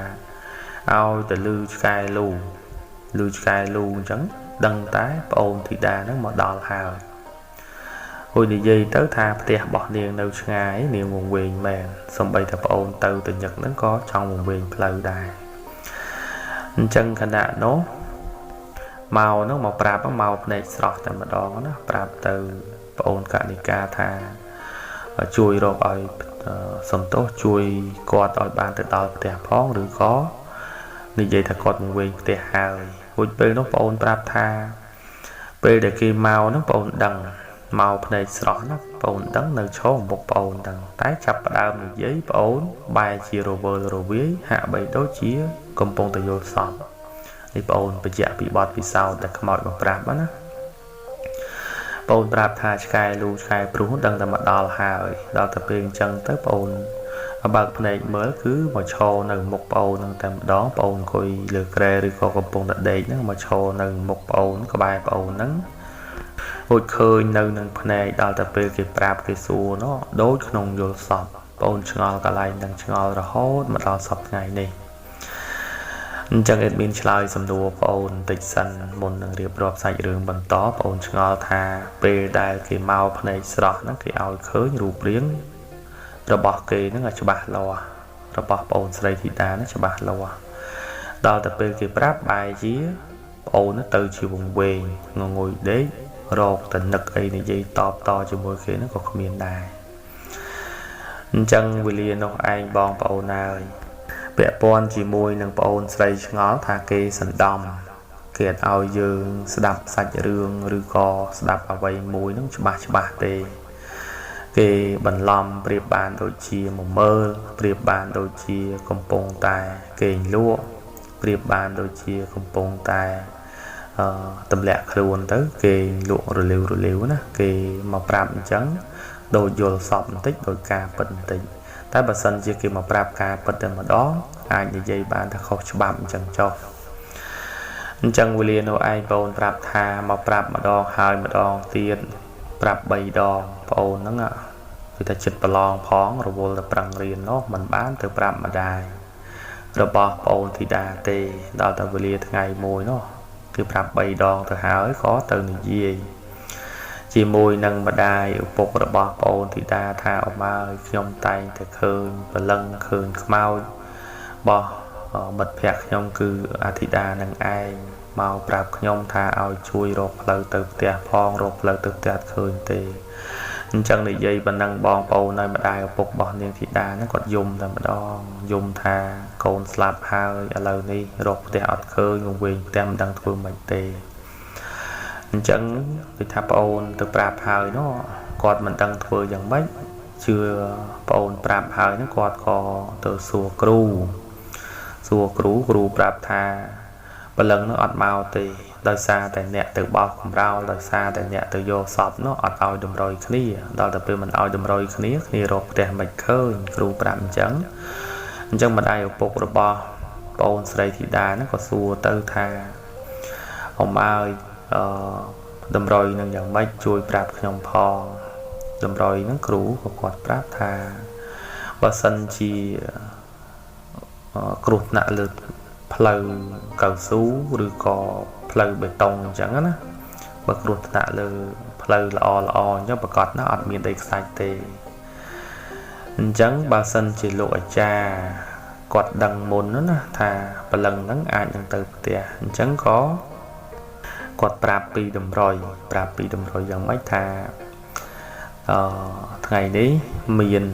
ឲ្យទៅលឺឆ្កែលូលឺឆ្កែលូអញ្ចឹងដឹងតែប្អូនធីតាហ្នឹងមកដល់ហើយរួចនិយាយទៅថាផ្ទះរបស់នាងនៅឆ្ងាយនាងវង្វេងមែនសំបីតែប្អូនទៅទៅញឹកហ្នឹងក៏ចង់វង្វេងផ្លូវដែរអញ្ចឹងខណៈនោះមកហ្នឹងមកប្រាប់មកភ្នែកស្រស់តែម្ដងណាប្រាប់ទៅប្អូនកនិកាថាជួយរកឲ្យសំទោសជួយគាត់ឲ្យបានទៅដល់ផ្ទះផងឬក៏និយាយថាគាត់មកវិញផ្ទះហើយរួចពេលនោះប្អូនប្រាប់ថាពេលដែលគេមកហ្នឹងប្អូនដឹងមកភ្នែកស្រស់ណាប្អូនដឹងនៅឈរមុខប្អូនដឹងតែចាប់ផ្ដើមនិយាយប្អូនបែរជារវើលរវាយហាក់បីដូចជាកំពុងតែយល់សពនេះប្អូនបញ្ជាក់ពីបទពិសោធន៍ដែលខ្មោចមកប្រាប់ណាប្អូនប្រាប់ថាឆ្កែលូឆ្កែព្រុសដឹងតែមកដល់ហើយដល់តែពេលអញ្ចឹងទៅប្អូនបើកភ្នែកមើលគឺមកឈរនៅមុខប្អូនហ្នឹងតែម្ដងប្អូនអង្គុយលើគ្រែឬក៏កំពុងតែដេកហ្នឹងមកឈរនៅមុខប្អូនក្បែរប្អូនហ្នឹងរួចឃើញនៅនឹងភ្នែកដល់តែពេលគេប្រាប់គេសួរនោះដូចក្នុងយល់សពប្អូនឆ្ងល់កន្លែងនឹងឆ្ងល់រហូតមកដល់សប្តាហ៍ថ្ងៃនេះអញ្ចឹងអេដមីនឆ្លើយសំណួរប្អូនបន្តិចសិនមុននឹងរៀបរាប់សាច់រឿងបន្តប្អូនឆ្ងល់ថាពេលដែលគេមកភ្នែកស្រស់ហ្នឹងគេឲ្យឃើញរូបរាងរបស់គេហ្នឹងឲ្យច្បាស់លាស់របស់ប្អូនស្រីធីតាហ្នឹងច្បាស់លាស់ដល់តែពេលគេប្រាប់បែរជាប្អូនទៅជាវង្វេងងងុយដេករកតែនឹកអីនិយាយតបតជាមួយគេហ្នឹងក៏គ្មានដែរអញ្ចឹងវេលានោះឯងបងប្អូនហើយពាក់ព័ន្ធជាមួយនឹងប្អូនស្រីឆ្ងល់ថាគេសណ្ដំគេអត់ឲ្យយើងស្ដាប់សាច់រឿងឬក៏ស្ដាប់អ្វីមួយនឹងច្បាស់ច្បាស់ទេគេបន្លំប្រៀបបានដូចជាមើលប្រៀបបានដូចជាកំពុងតែគេងលក់ប្រៀបបានដូចជាកំពុងតែទម្លាក់ខ្លួនទៅគេលក់រលាវរលាវណាគេមកប្រាប់អញ្ចឹងដូចយល់សពបន្តិចដោយការពិតបន្តិចតែបើសិនជាគេមកប្រាប់ការពិតតែម្ដងអាចនិយាយបានថាខុសច្បាប់អញ្ចឹងចុះអញ្ចឹងវេលានោះឯងប្អូនប្រាប់ថាមកប្រាប់ម្ដងហើយម្ដងទៀតប្រាប់3ដងប្អូនហ្នឹងគឺថាចិត្តប្រឡងផងរវល់តែប្រឹងរៀននោះមិនបានទៅប្រាប់ម្ដាយរបស់ប្អូនធីតាទេដល់តែវេលាថ្ងៃមួយនោះគឺប្រាប់3ដងទៅហើយក៏ទៅនិយាយជាមួយនឹងម្ដាយឪពុករបស់ប្អូនធីតាថាអមើយខ្ញុំតែងតែឃើញព្រលឹងឃើញខ្មោចរបស់មិត្តភក្តិខ្ញុំគឺអាធីតានឹងឯងមកប្រាប់ខ្ញុំថាឲ្យជួយរកផ្លូវទៅផ្ទះផងរកផ្លូវទៅផ្ទះអត់ឃើញទេអញ្ចឹងនិយាយប៉ុណ្ណឹងបងប្អូនហើយម្ដាយឪពុករបស់នាងធីតាហ្នឹងគាត់យំតែម្ដងយំថាកូនស្លាប់ហើយឥឡូវនេះរកផ្ទះអត់ឃើញវង្វេងផ្ទះមិនដឹងធ្វើម៉េចទេអញ្ចឹងគឺថាប្អូនទៅប្រាប់ហើយនោះគាត់មិនដឹងធ្វើយ៉ាងម៉េចជឿប្អូនប្រាប់ហើយហ្នឹងគាត់ក៏ទៅសួរគ្រូសួរគ្រូគ្រូប្រាប់ថាព្រលឹងនោះអត់មកទេដោយសារតែអ្នកទៅបោះកម្រោលដោយសារតែអ្នកទៅយកសពនោះអត់ឲ្យតម្រុយគ្នាដល់តែពេលមិនឲ្យតម្រុយគ្នាគ្នារកផ្ទះមិនឃើញគ្រូប្រាប់អញ្ចឹងអញ្ចឹងម្ដាយឪពុករបស់ប្អូនស្រីធីតាហ្នឹងក៏សួរទៅថាអ៊ំអើយ អឺតម្រុយនឹងយ៉ាងម៉េចជួយប្រាប់ខ្ញុំផងតម្រុយនឹងគ្រូក៏គាត់ប្រាប់ថាបើសិនជាគ្រោះថ្នាក់លើផ្លូវកៅស៊ូឬក៏ផ្លូវបេតុងអញ្ចឹងណាបើគ្រោះថ្នាក់លើផ្លូវល្អល្អអញ្ចឹងប្រកាសណាអត់មានដីខ្សាច់ទេអញ្ចឹងបើសិនជាលោកអាចារ្យគាត់ដឹងមុនណាថាព្រលឹងហ្នឹងអាចនឹងទៅផ្ទះអញ្ចឹងក៏គាត់ប្រាប់ពីតម្រុយប្រាប់ពីតម្រុយយ៉ាងម៉េចថាថ្ងៃនេះមាន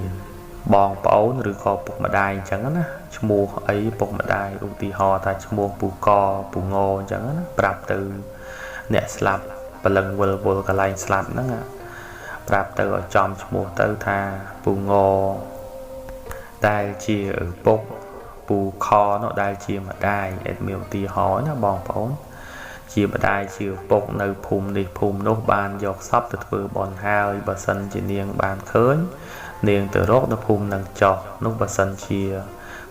បងប្អូនឬក៏ពុកម្ដាយអញ្ចឹងណាឈ្មោះអីពុកម្ដាយឧទាហរណ៍ថាឈ្មោះពូកពូងអញ្ចឹងណាប្រាប់ទៅអ្នកស្លាប់ព្រលឹងវិលវល់កន្លែងស្លាប់ហ្នឹងប្រាប់ទៅឲ្យចំឈ្មោះទៅថាពូងដែលជាឪពុកពូខនោះដែលជាម្ដាយអេតមានឧទាហរណ៍ណាបងប្អូនជាម្ដាយជាឪពុកនៅភូមិនេះភូមិនោះបានយកសពទៅធ្វើបុណ្យហើយបើសិនជានាងបានឃើញនាងទៅរកនៅភូមិនឹងចោះនោះបើសិនជា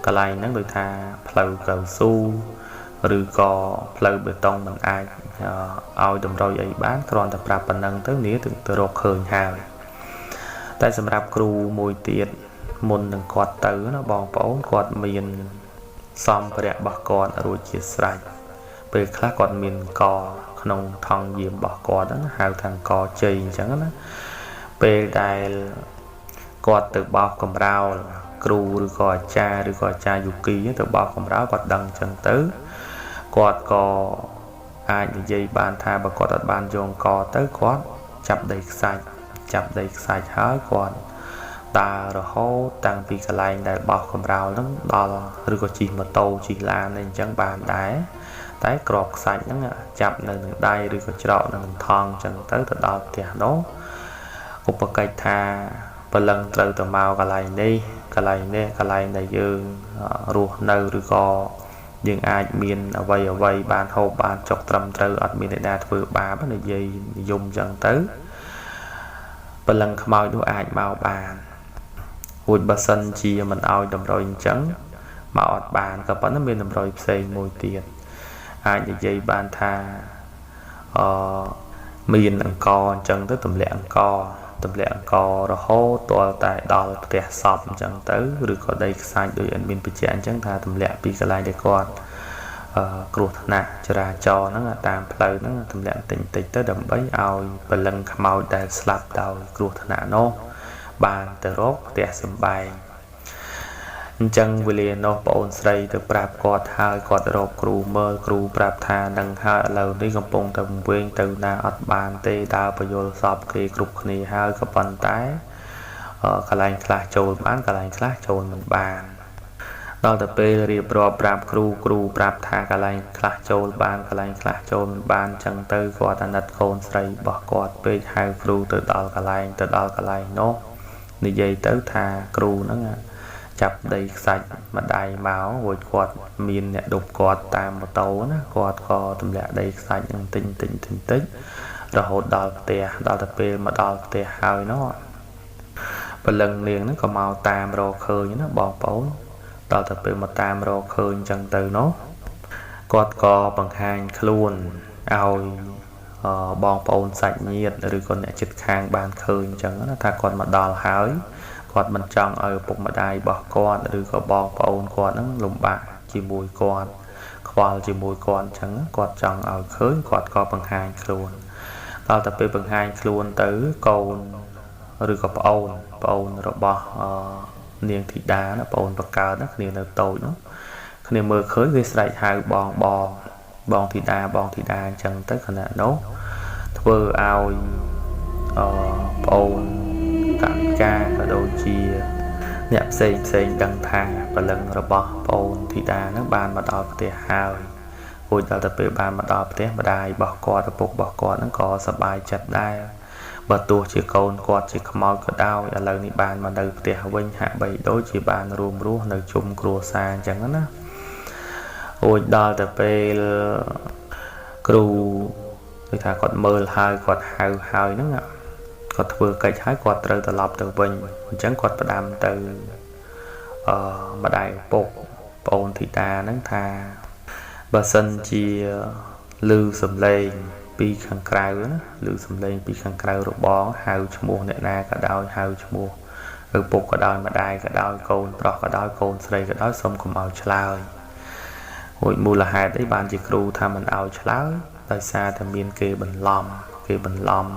កន្លែងហ្នឹងដូចថាផ្លូវកៅស៊ូឬក៏ផ្លូវបេតុងមិនអាចឲ្យតម្រុយអីបានគ្រាន់តែប្រាប់ប៉ុណ្ណឹងទៅនាងទៅរកឃើញហើយតែសម្រាប់គ្រូមួយទៀតមុននឹងគាត់ទៅណាបងប្អូនគាត់មានសម្ភារៈរបស់គាត់រួចជាស្រេចពេលខ្លះគាត់មានកក្នុងថង់យាមរបស់គាត់ណាហៅថាកជ័យអញ្ចឹងណាពេលដែលគាត់ទៅបោសកម្រោលគ្រូឬក៏អាចារ្យឬក៏អាចារ្យយុគីទៅបោសកម្រោលគាត់ដឹងអញ្ចឹងទៅគាត់ក៏អាចនិយាយបានថាបើគាត់អត់បានយកកទៅគាត់ចាប់ដីខ្សាច់ចាប់ដីខ្សាច់ហើយគាត់ដើររហូតតាំងពីកន្លែងដែលបោសកម្រោលហ្នឹងដល់ឬក៏ជិះម៉ូតូជិះឡានអីអញ្ចឹងបានដែរតែក្របខ្សាច់ហ្នឹងចាប់នៅនឹងដៃឬក៏ច្រកនៅនឹងថង់អញ្ចឹងទៅទៅដល់ផ្ទះនោះឧបកិច្ចថាព្រលឹងត្រូវទៅមកកន្លែងនេះកន្លែងនេះកន្លែងដែលយើងរស់នៅឬក៏យើងអាចមានអ្វីអ្វីបានហូបបានចុកត្រឹមត្រូវអត់មានអ្នកណាធ្វើបាបនិយាយនិយមអញ្ចឹងទៅព្រលឹងខ្មោចនោះអាចមកបានរួចបើសិនជាមិនឲ្យតម្រុយអញ្ចឹងមកអត់បានក៏ប៉ុន្តែមានតម្រុយផ្សេងមួយទៀតអាចនិយាយបានថាមានអង្គអញ្ចឹងទៅទម្លាក់អង្គទម្លាក់អង្គរហូតទាល់តែដល់ផ្ទះសពអញ្ចឹងទៅឬក៏ដីខ្សាច់ដោយអត់មានបញ្ជាក់អញ្ចឹងថាទម្លាក់ពីកន្លែងដែលគាត់គ្រោះថ្នាក់ចរាចរណ៍ហ្នឹងតាមផ្លូវហ្នឹងទម្លាក់តិចតិចទៅដើម្បីឲ្យព្រលឹងខ្មោចដែលស្លាប់ដោយគ្រោះថ្នាក់នោះបានទៅរកផ្ទះសម្បែងអញ្ចឹងវេលានោះប្អូនស្រីទៅប្រាប់គាត់ហើយគាត់រកគ្រូមើលគ្រូប្រាប់ថានឹងហើយឥឡូវនេះកំពុងតែវង្វេងទៅណាអត់បានទេដើរបញ្យល់សពគេគ្រប់គ្នាហើយក៏ប៉ុន្តែកន្លែងខ្លះចូលបានកន្លែងខ្លះចូលមិនបានដល់ទៅពេលរៀបរាប់ប្រាប់គ្រូគ្រូប្រាប់ថាកន្លែងខ្លះចូលបានកន្លែងខ្លះចូលមិនបានអញ្ចឹងទៅគាត់អាណិតកូនស្រីរបស់គាត់ពេកហៅគ្រូទៅដល់កន្លែងទៅដល់កន្លែងនោះនិយាយទៅថាគ្រូហ្នឹងចាប់ដីខ្សាច់ម្ដាយមករួចគាត់មានអ្នកដប់គាត់តាមម៉ូតូណាគាត់ក៏ទម្លាក់ដីខ្សាច់នឹងតិចតិចតិចតិចរហូតដល់ផ្ទះដល់ទៅពេលមកដល់ផ្ទះហើយនោះព្រលឹងនាងហ្នឹងក៏មកតាមរកឃើញណាបងប្អូនដល់ទៅពេលមកតាមរកឃើញអញ្ចឹងទៅនោះគាត់ក៏បង្ហាញខ្លួនឲ្យបងប្អូនសាច់ញាតិឬក៏អ្នកជិតខាងបានឃើញអញ្ចឹងណាថាគាត់មកដល់ហើយគាត់មិនចង់ឲ្យឪពុកម្ដាយរបស់គាត់ឬក៏បងប្អូនគាត់ហ្នឹងលំបាកជាមួយគាត់ខ្វល់ជាមួយគាត់អញ្ចឹងគាត់ចង់ឲ្យឃើញគាត់ក៏បង្ហាញខ្លួនដល់តែពេលបង្ហាញខ្លួនទៅកូនឬក៏ប្អូនរបស់នាងធីតាណាប្អូនបកើតណាគ្នានៅតូចនោះគ្នាមើលឃើញវាស្រែកហៅបងបងបងធីតាបងធីតាអញ្ចឹងទៅខណៈនោះធ្វើឲ្យប្អូនកម្មការក៏ដូចជាអ្នកផ្សេងផ្សេងដឹងថាព្រលឹងរបស់ប្អូនធីតានឹងបានមកដល់ផ្ទះហើយរួចដល់ទៅពេលបានមកដល់ផ្ទះម្ដាយរបស់គាត់ឪពុករបស់គាត់នឹងក៏សប្បាយចិត្តដែរបើទោះជាកូនគាត់ជាខ្មោចក៏ដោយឥឡូវនេះបានមកនៅផ្ទះវិញហាក់បីដូចជាបានរួមរស់នៅជុំគ្រួសារអញ្ចឹងណារួចដល់ទៅពេលគ្រូដូចថាគាត់មើលហើយគាត់ហៅហើយហ្នឹងគាត់ធ្វើកិច្ចហើយគាត់ត្រូវត្រឡប់ទៅវិញអញ្ចឹងគាត់ផ្ដាំទៅម្ដាយឪពុកប្អូនធីតាហ្នឹងថាបើសិនជាឮសំឡេង ពីខាងក្រៅណាឮសំឡេងពីខាងក្រៅរបងហៅឈ្មោះអ្នកណាក៏ដោយហៅឈ្មោះឪពុកក៏ដោយម្ដាយក៏ដោយកូនប្រុសក៏ដោយកូនស្រីក៏ដោយសូមកុំឲ្យឆ្លើយរួចមូលហេតុអីបានជាគ្រូថាមិនឲ្យឆ្លើយដោយសារតែមានគេបន្លំគេបន្លំ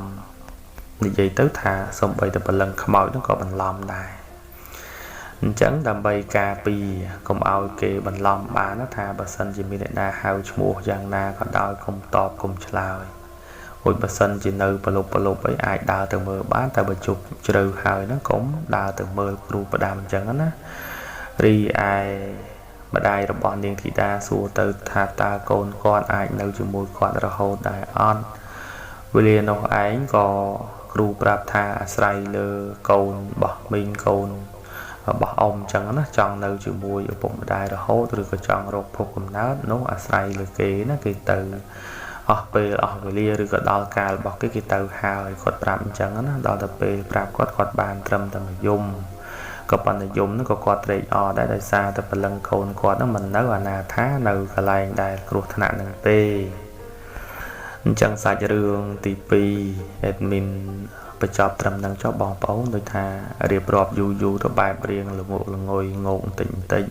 និយាយទៅថាសំបីតែព្រលឹងខ្មោចហ្នឹងក៏បន្លំដែរអញ្ចឹងដើម្បីការពារកុំឲ្យគេបន្លំបានថាបើសិនជាមានអ្នកណាហៅឈ្មោះយ៉ាងណាក៏ដោយកុំតបកុំឆ្លើយរួចបើសិនជានៅប្រលប់ប្រលប់អីអាចដើរទៅមើលបានតែបើជប់ជ្រៅហើយហ្នឹងកុំដើរទៅមើលគ្រូផ្ដាំអញ្ចឹងណារីឯម្ដាយរបស់នាងធីតាសួរទៅថាតើកូនគាត់អាចនៅជាមួយគាត់រហូតដែរអត់វេលានោះឯងក៏គ្រូប្រាប់ថាអាស្រ័យលើកូនរបស់មីងកូនរបស់អ៊ំអញ្ចឹងណាចង់នៅជាមួយឪពុកម្ដាយរហូតឬក៏ចង់រកភពកំណើតនោះអាស្រ័យលើគេណាគេទៅអស់ពេលអស់វេលាឬក៏ដល់កាលរបស់គេគេទៅហើយគាត់ប្រាប់អញ្ចឹងណាដល់ទៅពេលប្រាប់គាត់គាត់បានត្រឹមតែមួយយំក៏ប៉ុន្តែយំហ្នឹងក៏គាត់ត្រេកអរដែរដោយសារតែព្រលឹងកូនគាត់ហ្នឹងមិននៅអនាថានៅកន្លែងដែលគ្រោះថ្នាក់ហ្នឹងទេអញ្ចឹងសាច់រឿងទី2 admin បញ្ចប់ត្រឹមហ្នឹងចុះបងប្អូនដូចថារៀបរាប់យូរយូរទៅបែបរៀងល្ងក់ល្ងយងោកបន្តិចបន្តិច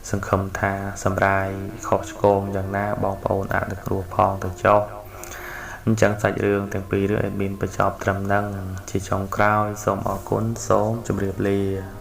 សង្ឃឹមថាសម្រាយខុសឆ្គងយ៉ាងណាបងប្អូនអនុគ្រោះផងទៅចុះអញ្ចឹងសាច់រឿងទាំងពីររឿង admin បញ្ចប់ត្រឹមហ្នឹងជាចុងក្រោយសូមអរគុណសូមជម្រាបលា។